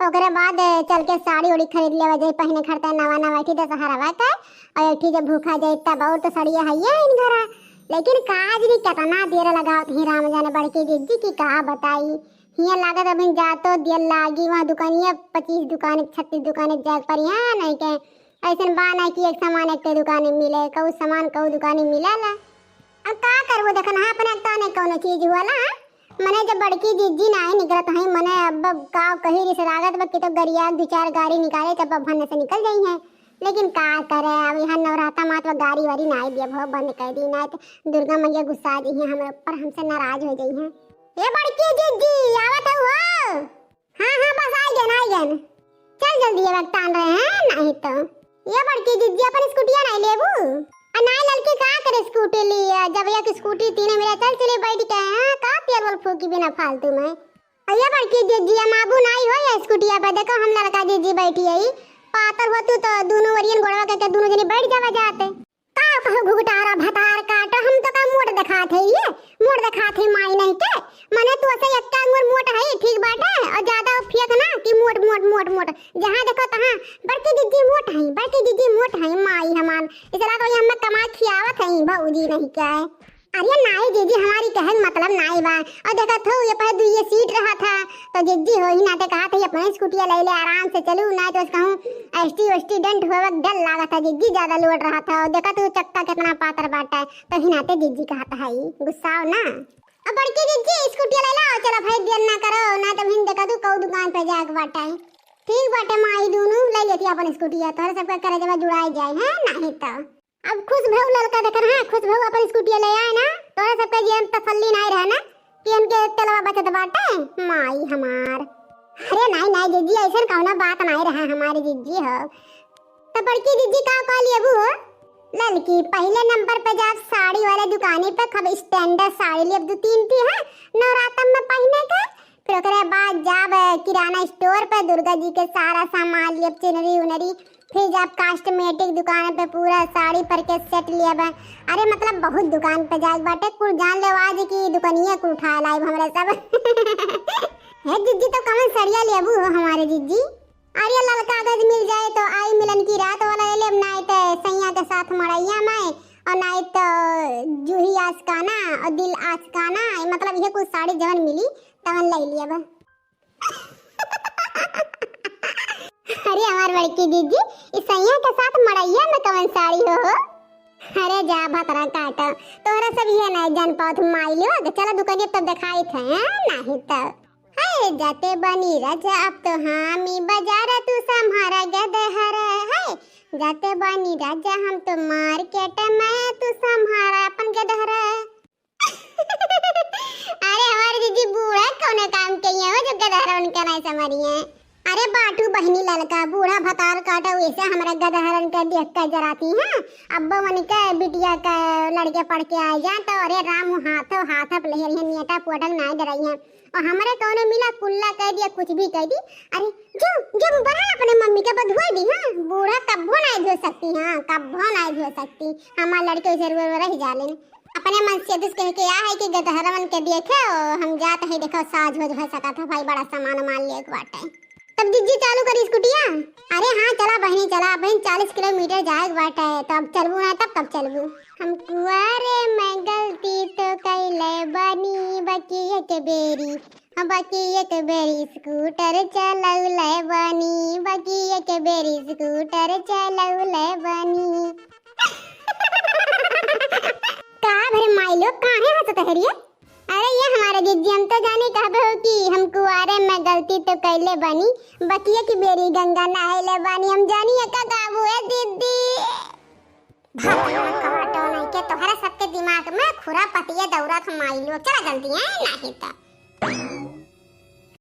ओकरे बाद चल के साड़ी उड़ी खरीद लेवा जाए, पहने खरते नवा नवा, ठीक दशहरा के, और एक ठीक जब भूखा जाए तब, और तो सड़िया है ये इन घरा। लेकिन काज भी कितना देर लगावत ही राम जाने बड़की जिज्जी की का बताई। हियाँ लागत अभी जातो दिया लागी, वहाँ दुकानिया पच्चीस दुकान, छत्तीस दुकान जाए पर यहाँ नहीं के, ऐसन बा ना कि एक सामान एक दुकान में मिले, कहू सामान कहू दुकान में मिलेला। अब का करबो, देखन हाँ, अपने तो नहीं कौनो चीज हुआ ला। मने जब बड़की जिज्जी नाहीं निकलत हई, मने अब का कही रिस लागत बा कि तो गरिया दू चार गारी निकाले तब अब भन्ने से निकल जाई है। लेकिन का करे, अब यहाँ नवराता मात गारी वारी नाहीं दिया, बहुत बंद कर दी, नाहीं तो दुर्गा मैया गुस्सा जाई है हमरे ऊपर, हमसे नाराज हो जाई है। ए बड़की जिज्जी, आवत हऊ हो? हाँ, हाँ, बस आइ गन, आइ गन। चल जल्दी, अब तान रहे हैं, नाहीं तो। ये बड़की जिज्जी, अपन स्कूटिया नाहीं लेबू? आ नाहीं ललकी, का करे स्कूटी लिया, जब एक स्कूटी तीन मेरा चल चले बैठ के, हाँ, का तेल वल फूकी बिना फालतू में। आ ये बड़की जिज्जी, हम आबू नाहीं हो ये स्कूटिया पे, देखो हम ललका जिज्जी बैठी है, पातर हो तू तो दोनों वरियन गोड़वा के, के दोनों जने बैठ जावा जाते। का कहू घुघटारा भतार काट, हम तो का मोट देखात है ये, मोट देखात है माई नहीं के, मने तू ऐसे एक अंगुर मोट है ठीक बाटे, और ज्यादा फेंक ना कि मोट मोट मोट मोट, जहाँ देखो तहाँ बड़की जिज्जी मोट है, बड़की जिज्जी मोट है माई हमार, इस रात वही हमें कमा खियावत है भौजी नहीं के। अरे नाई जिज्जी, हमारी कहन मतलब नाई बा, और देखत हो ये पहले दुइये सीट रहा था, तो जिज्जी हो ही नाते कहा था, "ये अपने स्कूटिया ले ले, आराम से चलू, ना तो कहूँ एसटी वेस्टी डेंट होवे के डर लागत है।" जिज्जी ज्यादा लोड रहा था, देखा तू चक्का कितना पातर बाटा है, तो ही नाते जिज्जी कहत है, गुस्साओ ना। अब बड़की जिज्जी स्कूटिया ले लाओ, चलो भाई देर ना करो, ना तो हिन देखा तू कऊ दुकान पे जाके बाटा है। ठीक बाटे माई, दोनों ले लेती अपन स्कूटिया, तोहरे सबका करे जब जुड़ाई जाए, हैं? नहीं तो। अब खुश भऊ ललका देखन, हाँ, खुश भऊ अपन स्कूटी ले आए ना, तोरे सबके जीवन तसल्ली नाई रहे ना कि इनके तेलवा बचत बाटे, माई हमार। अरे नाई, नाई जिज्जी, ऐसन कौनो बात नाई रहे हमारे जिज्जी हो। तो बड़की जिज्जी का कह लिए अबू हो? ललकी, पहले नंबर पे जाब साड़ी वाले दुकानी पे, खूब standard साड़ी लेब दो तीन ठी, हाँ, नवरातम में पहने के, फिर ओकरे बाद जाब किराना स्टोर पे, दुर्गा जी के सारा सामान लियब, चुनरी उनरी, फिर जाब कॉस्मेटिक दुकान पे, पूरा साड़ी पर के सेट लियब। अरे मतलब बहुत दुकान पे जाए के बाटे, कुल जान लेब आज की दुकनिया कुल उठा लाइब हमरा सब। हे जिज्जी, तो कवन सड़िया लेबू हो हमारे जिज्जी? अरे लाल कागज मिल जाए तो आई मिलन की रात वाला ले लेब, नाई तो सैया के साथ मड़ैया में, और नाई तो जूही आशिकाना और दिल आशिकाना, मतलब ये कुल साड़ी जवन मिली तवन ले लिया बा। अरे हमार बड़की जिज्जी, ई सैया के साथ मड़ैया में कवन साड़ी हो? अरे जा भतरा काटा, तोहरा सब ये नहीं जान पावत माई लोग। चला दुकानिया तब देखाई थे, हैं? नहीं तो। हाय जाते बानी राजा अब तो हामी बजार तू सम्हारा गदहर। हाय जाते बानी राजा हम तो मार्केट में तू सम्हारा अपन गदहर। अरे हमारे जिज्जी बूढ़ा कौनो काम के ही हो जो गदहर उनका नहीं समझिए। अरे बाटू बहिनी ललका बूढ़ा भतार काटा वैसे हमरा गदहरन के देख के जराती हैं। अब उनके बिटिया के लड़के पढ़ के आ जाए तो अरे राम हाथों हाथ अब लहरिया नियटा पोटक नाई डराई हैं। और हमरे कौनो मिला कुल्ला कह दिया, कुछ भी कह दी। अरे जो, जो बढ़ा अपने मम्मी के बधुआ दी, हाँ, बूढ़ा कब्बो नाई धो सकती, हाँ, कब्बो नाई धो सकती। हमार लड़के उसे रो रो रह जालेन। अपने मन से दुस कह के आ है कि गदहरवन के देखे, ओ, हम जात है, देखो, साज हो, हो सका था भाई, बड़ा सामान मान लिए एक बाटे। तब जिज्जी चालू करी स्कूटिया। अरे हाँ, चला बहिनी, चला बहिन, चालीस किलोमीटर जाए के बाटे, तो अब चलबू ना, तब कब चलबू? हम कुआरे में गलती तो कैले बानी, बाकी एक बेरी, हाँ, बाकी एक बेरी स्कूटर चलौले बानी, बाकी एक बेरी स्कूटर चलौले बानी। का भरे माई लोग, काहे हंसत है रे? अरे ये हमारे जिज्जी, हम तो जाने कहबे हो कि हम कुआरे में गलती तो कैले बानी, बकिया की बेरी गंगा नहैले बानी, हम जानी है का गाबू है दीदी। भगवान का हटो नहीं के तोहरा सबके दिमाग में खुरा पतिया दौरा था माई लोग, चला जल्दी है नहीं तो।